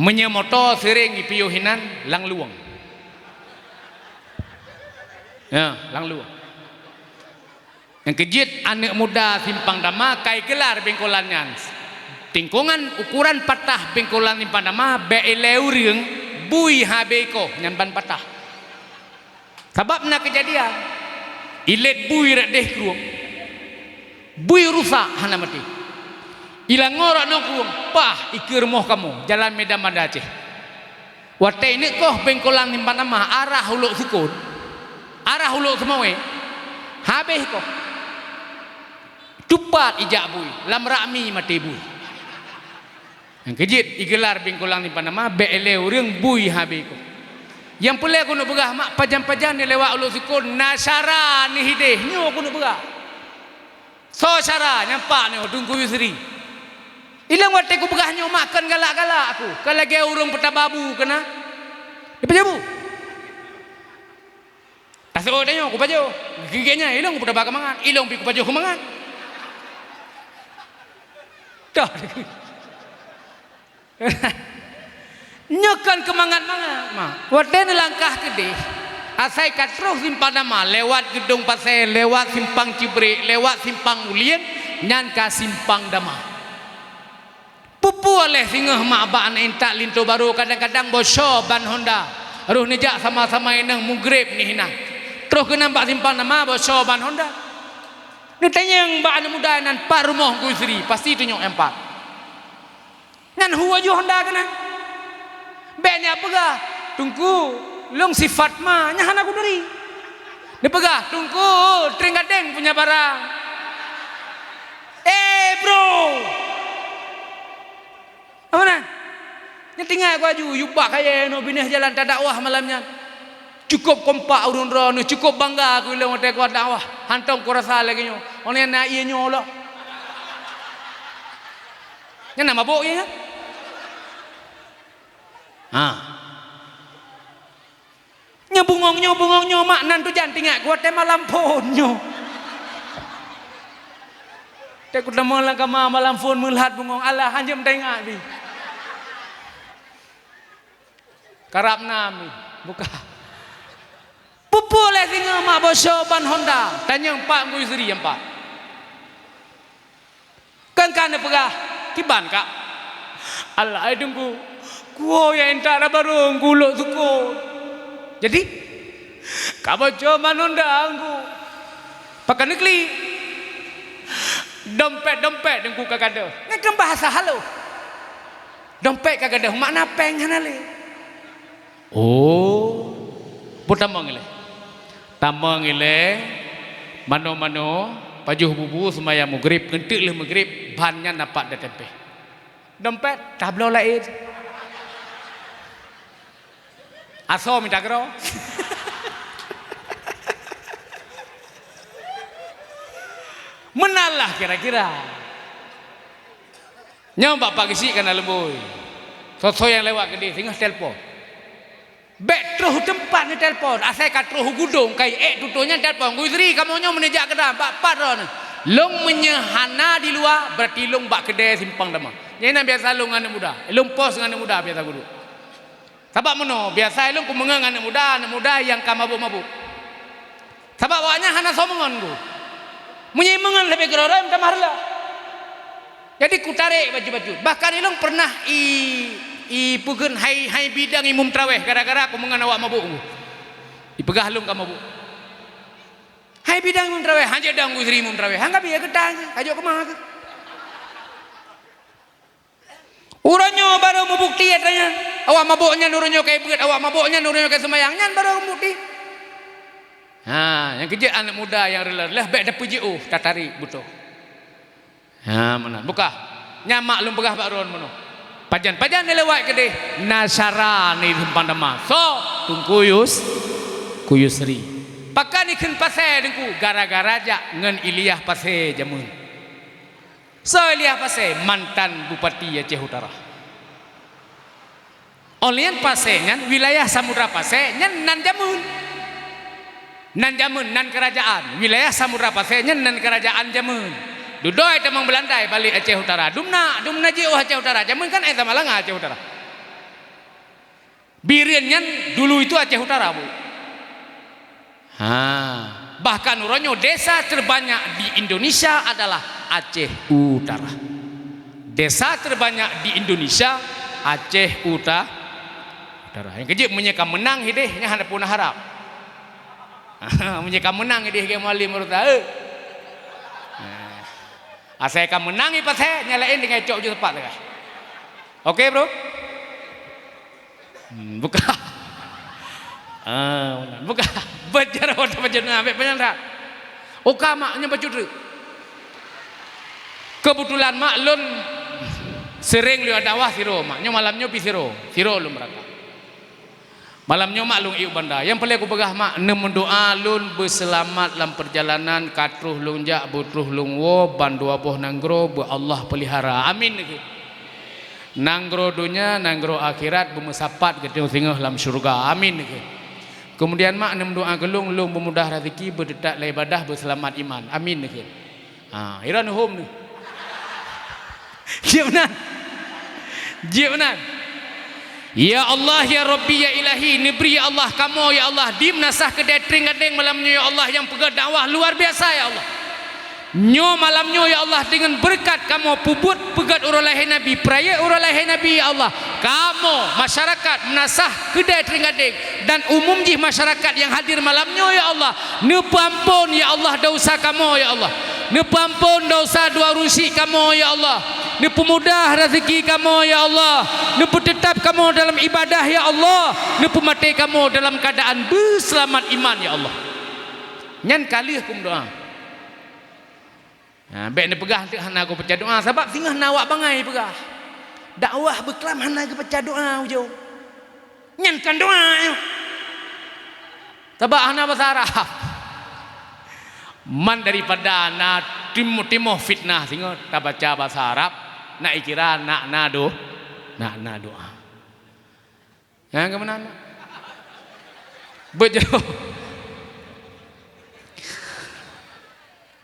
Meunyoe moto seuring ipiôh inan lam luwang. Ya, lam luwa. Nyang keujeuet aneuk muda Simpang Dama kai geular bengkolan nyan. Tingkongan ukuran patah bengkolan Simpang Dama bèk ilée ureuëng bui habéh koh nyan ban patah. Sabab na keujadian, ilét bui rot deh krueng, bui rusak hana maté. Ilangoe rot ngon krueng, pah, ikeue rumoh kamoe, jalan Medan Banda Aceh. Watée ineuk koh bengkolan Simpang Dama arah u Lhoksukon, arah u Lhokseumawe, habéh koh. Tupat ijak bui, lam rak mi maté bui. Nyang keujeuet igeular bengkolan Simpang Dama bèk ilée ureuëng bui habéh koh. Nyang peureulée keuneuk peugah mak pajan-pajan nyang lewat u Lhoksukon na syara neuh ideh nyoe keuneuk peugah. Soe syara nyang pat nyoe Teungku Yusri. Ilong watée kupeugah nyoe mak kon galak-galak aku, ka lagée ureuëng peutaba bu keunan. Dipeujeuet bu. Taseuôt tanyoe kupajoh. Geugeunyan ilong kupeutaba keumangat, ilong pih kupajoh keumangat. Toh. Nyoe kon keumangat-mangat, mak. Watée neulangkah keudeh, asai ka troh Simpang Dama, lewat Geudong Pasé, lewat Simpang Cibrék, lewat Simpang Ulien, nyan ka Simpang Dama. Peue-peue lé singoh mak bak aneuk intat linto barô kadang-kadang boco ban honda. Roh neujak sama-sama inong mugreb neuh inan. Troh keunan bak Simpang Dama boco ban honda. Neutanyong bak aneuk muda inan pat rumoh Teungku Yusri, pasti tunyok nyang pat. Nyan hu aju honda keunan. Bék nyan peugah, "Teungku, lôn sifat ma, nyan hana kuturi." Neupeugah, "Teungku, tring gadeng punya barang." Eh, bro! Apa na? Nyan tinggai ku aju, yub bak kayée nyoe binéh jalan tadakwah malam nyan. Cukup kompak ureuëng droeneuh, cukup bangga ku ilong watée kuat dakwah. Hantom kurasa lagée nyoe. Óh nyan na ié nyoe lom. Nyan na mabök ié nyan. Ha. Nyoe bungong nyoe, bungong nyoe mak nan tujan tingat ku watée malam phon nyoe. Tée kutamong lam kama malam phon meulat bungong Allah hanjeuet taingat pih. Karab na mi buka. Peue-peue lé singoh mak boco ban honda tanyong pat Teungku Yusri nyang pat. Keu ka neupeugah, "Kiban, Kak?" "Alah, hai Teungku, kuwoe nyang intat na barô Teungku u Lhoksukon." "Jadi?" "Ka boco ban honda Teungku." "Pakon neuklik?" "Dompet-dompet Teungku ka gadôh." Nyan kan bahasa halôh. "Dompet ka gadôh, makna péng hana lé." Oh, peue tamong ilée? Tamong ilée, manoe-manoe, pajoh bubu seumayang mugreb, ngon teuk lheueh mugreb, ban nyan na pat tateumpéh. Dompet, tabloe laén. Asoe mita keudroe. Meunan lah kira-kira. Nyoe bak Pak Geuchik ka na leumbôi. Soe-soe nyang lewat keudeh singoh telepon. Bék troh teumpat neutelepon, asai ka troh u gudong kai ék tutoe nyan telepon, "Teungku Yusri, kamoe nyoe meunijak keudan, bak pat droeneuh?" "Lôn meunyoe hana di luwa, beurati lôn bak keudè Simpang Dama." Nyan na biasa lôn ngon aneuk muda. Lôn pos ngon aneuk muda biasa guru. Sabab meunoe, biasa lôn kumeungon ngon aneuk muda, aneuk muda nyang ka mabök-mabök. Sabab awaknyan hana soe meungon ku. Meunyoe meungon leubeh keudroe-droe meutamah reuloh. Jadi kutarek bacut-bacut. Bahkan ilong pernah i, i peugét hai, hai bidang imum traweh gara-gara kumeungon awak mabök ku. Ipeugah lôn ka mabök. Hai bidang imum traweh, hanjeuet dong Teungku Yusri imum traweh. Hangga biya geutang, kajok keumah keuh. Uroe nyoe barô meubukti atra nyan. Awak mabök nyan uroe nyoe ka ibeuet, awak mabök nyan uroe nyoe ka seumayang, nyan barô meubukti. Ha, nyang keujeuet aneuk muda nyang reuloh-reuloh bék tapeujiôh, tatarek beutoh. Ha, meunan. Buka. Nyan mak lôn peugah bak droen meunoe. Pajan-pajan neulewat keudeh, na syara neuh Simpang Dama. Soe? Teungku Yus-, Teungku Yusri. Pakon ikheun Pasé Teungku? Gara-gara jak ngon Ilyas Pasé jameun. Soe Ilyas Pasé? Mantan Bupati Aceh Utara. Óh lheueh nyan Pasé nyan, wilayah Samudra Pasé nyan nan jameun. Nan jameun, nan keurajaan. Wilayah Samudra Pasé nyan nan keurajaan jameun. Dudoe tamong Beulanda balek Aceh Utara. Dumna, dumna jiôh Aceh Utara. Jameun kan éh Samalanga Aceh Utara. Bireuen nyan dulu itu Aceh Utara, Bu. Ha, bahkan uroe nyoe desa terbanyak di Indonesia adalah Aceh Utara. Desa terbanyak di Indonesia, Aceh Uta-, Utara. Nyang keujeuet meunyoe ka meunang hideh, nyan hana pun harap. Meunyoe ka meunang hideh, ke Mualem Murta, eh. Asai ka meunang i pasai, nyang laén tinggai cok ju tepat lagèe. Oke, Bro? Hmm, buka. Ah, buka. Beujaroe teumajeuet na, bèk panyang that. Oka mak nyoe bacut treuk. Keubeutulan mak lôn seuréng lôn dakwah sidroe mak. Nyoe malam nyoe pi sidroe. Sidroe lôn beurangkat. Malam nyoe mak lôn ié u banda. Nyang peureulèe kupeugah mak, neumeudoa lôn beuseulamat lam peurjalanan, ka troh lôn jak, beutroh lôn woe, ban dua boh nanggroe beu Allah peulihara. Amin, neukheun. Nanggroe donya, nanggroe akhirat beumeusapat geutanyoe singoh lam syeuruga. Amin, neukheun. Keumudian mak neumeudoa keu lôn, lôn beumudah raseuki, beuteutab lam ibadah, beuseulamat iman. Amin, neukheun. Ha, Iran hom tu. Jeuet meunan. Jeuet meunan. Ya Allah, ya Rabbi, ya Ilahi, neubri ya Allah, kamoe ya Allah, di meunasah keudè Trienggadeng malam nyoe ya Allah, nyang peugöt dakwah luar biasa ya Allah. Nyoe malam nyoe ya Allah, deungon beureukat kamoe peubuet peugöt uroe lahé Nabi, peurayeuk uroe lahé Nabi ya Allah, kamoe masyarakat meunasah keudè Trienggadeng dan umum jih masyarakat nyang hadir malam nyoe ya Allah, neupeuamphon ya Allah desya kamoe ya Allah. Neupeuamphon desya dua rusi kamoe ya Allah. Neupeumudah raseuki kamoe ya Allah. Neupeuteutab kamoe dalam ibadah ya Allah. Neupeumaté kamoe dalam keuadaan beuseulamat iman ya Allah. Nyan ka lheueh peumeudoa. Ha, bèk neupeugah teuk hana geubaca doa, sabab singoh na awak bangai peugah, dakwah beuklam hana geubaca doa ujong. Nyan kon doa nyoe. Sabab hana basa Arab. Man daripada na tim-, timoh fitnah singoh tabaca basa Arab, na ikira na, na do-, na, na doa. Nyang keumanan? Beujeuet.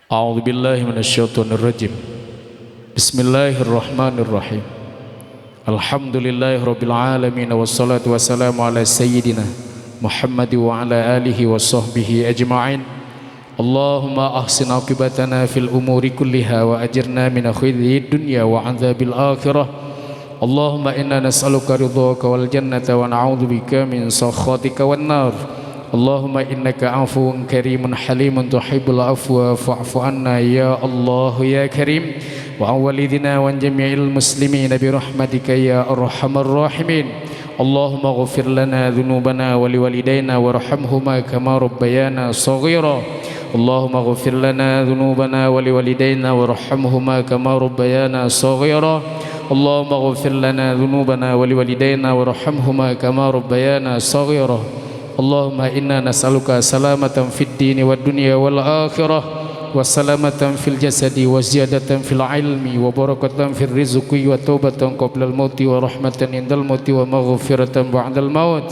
A'udzubillahi minasyaitonirrajim. Bismillahirrahmanirrahim. Alhamdulillahirabbil alamin, wassalatu wassalamu ala sayyidina Muhammad wa ala alihi wa sahbihi ajma'in. Allahumma ahsin aqibatana fil umuri kulliha wa ajirna min khizyid dunya wa adzabil akhirah. Allahumma inna nas'aluka ridhaka wal jannata wa na'udzubika min sakhatika wan nar. Allahumma innaka afuwun karimun halimun tuhibbul afwa fa'fu anna ya Allah ya Karim. Wa an walidina wa an jami'il muslimina bi rahmatika ya arhamar rahimin. Allahumma ghfir lana dzunubana wa liwalidaina warhamhuma kama rabbayana shaghira. Allahumma ghfir lana dzunubana wa liwalidaina warhamhuma kama rabbayana shaghira. Allahumma ghfir lana dzunubana wa liwalidaina warhamhuma kama rabbayana shaghira. Allahumma inna nas'aluka salamatan fid dini wad dunya wal akhirah, wa salamatan fil jasadi, wa ziyadatan fil ilmi, wa barakatan fir rizqi, wa taubatan qablal mauti, wa rahmatan indal mauti, wa maghfiratan ba'dal maut.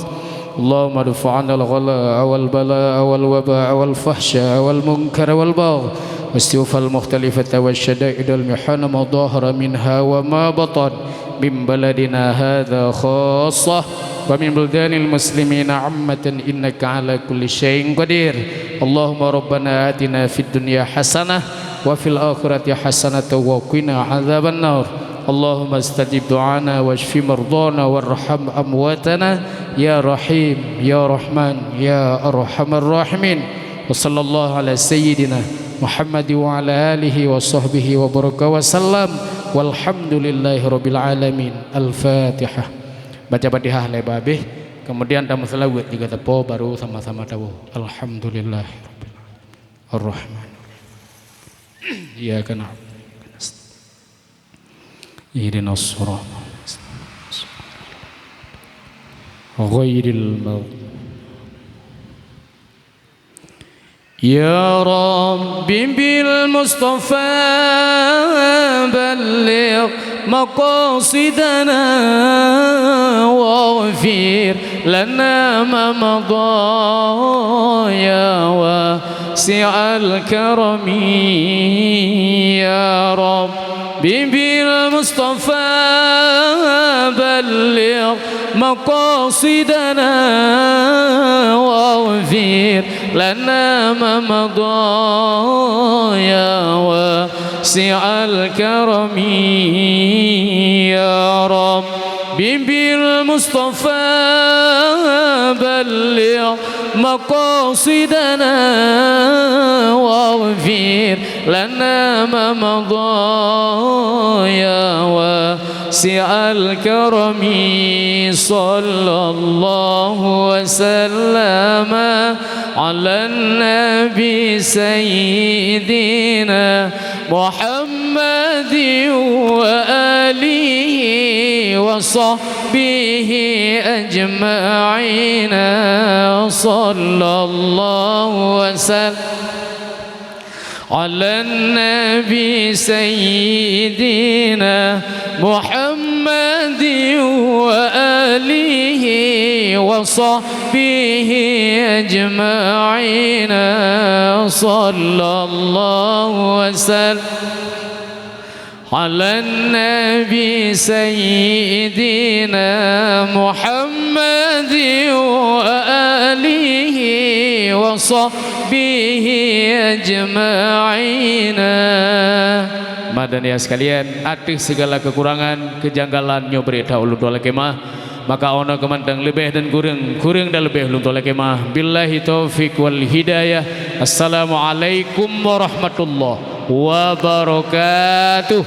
Allahumma dfa 'anal ghala wal bala wal waba wal fahsya wal munkar wal baghi, was siyufal mukhtalifata wasyada'idal mihana ma dhahara minha wa ma batan. Min baladina hadza khassah wa min buldanil muslimina 'ammatan innaka 'ala kulli syai'in qadir. Allahumma rabbana atina fid dunya hasanah wa fil akhirati hasanatan wa qina 'adzabannar. Allahumma stajib du'ana wasyfi mardhana warham amwatana ya Rahim ya Rahman ya arhamar rahimin. Wa sallallahu ala sayyidina Muhammad wa ala alihi wa sahbihi wa baraka wa sallam. Walhamdulillahi rabbil alamin. Al-Fatihah. Baca Fatihah lé babeh, kemudian tameuseulaweuet juga teupeu, baru sama-sama tawoe. Alhamdulillah. Ar-Rahman. Iyyaka na'budu wa iyyaka nasta'in. Ihdinas siratal mustaqim. Ghairil maghdubi يا رب بالمصطفى بلغ مقاصدنا واغفر لنا ما مضى يا واسع الكرم. يا رب بالمصطفى بلغ مقاصدنا واغفر لنا ما مضى يا واسع الكرم. يا رب بالمصطفى بلغ مقاصدنا واغفر لنا ما مضى يا واسع الكرم. صلى الله وسلم على النبي سيدنا محمد وآله وصحبه أجمعين. صلى الله وسلم على النبي سيدنا محمد وآله وصحبه أجمعين. صلى الله وسلم على النبي سيدنا محمد وآله وصحبه أجمعين. Madan ya sekalian, ateueh segala kekurangan, kejanggalan nyoe bri that ulôn tuan lakée meu'ah. Maka 'oh noe keumantong leubeh dan kureueng, kureueng dan leubeh ulôn tuan lakée meu'ah. Billahi taufiq wal hidayah. Assalamualaikum warahmatullahi wabarakatuh.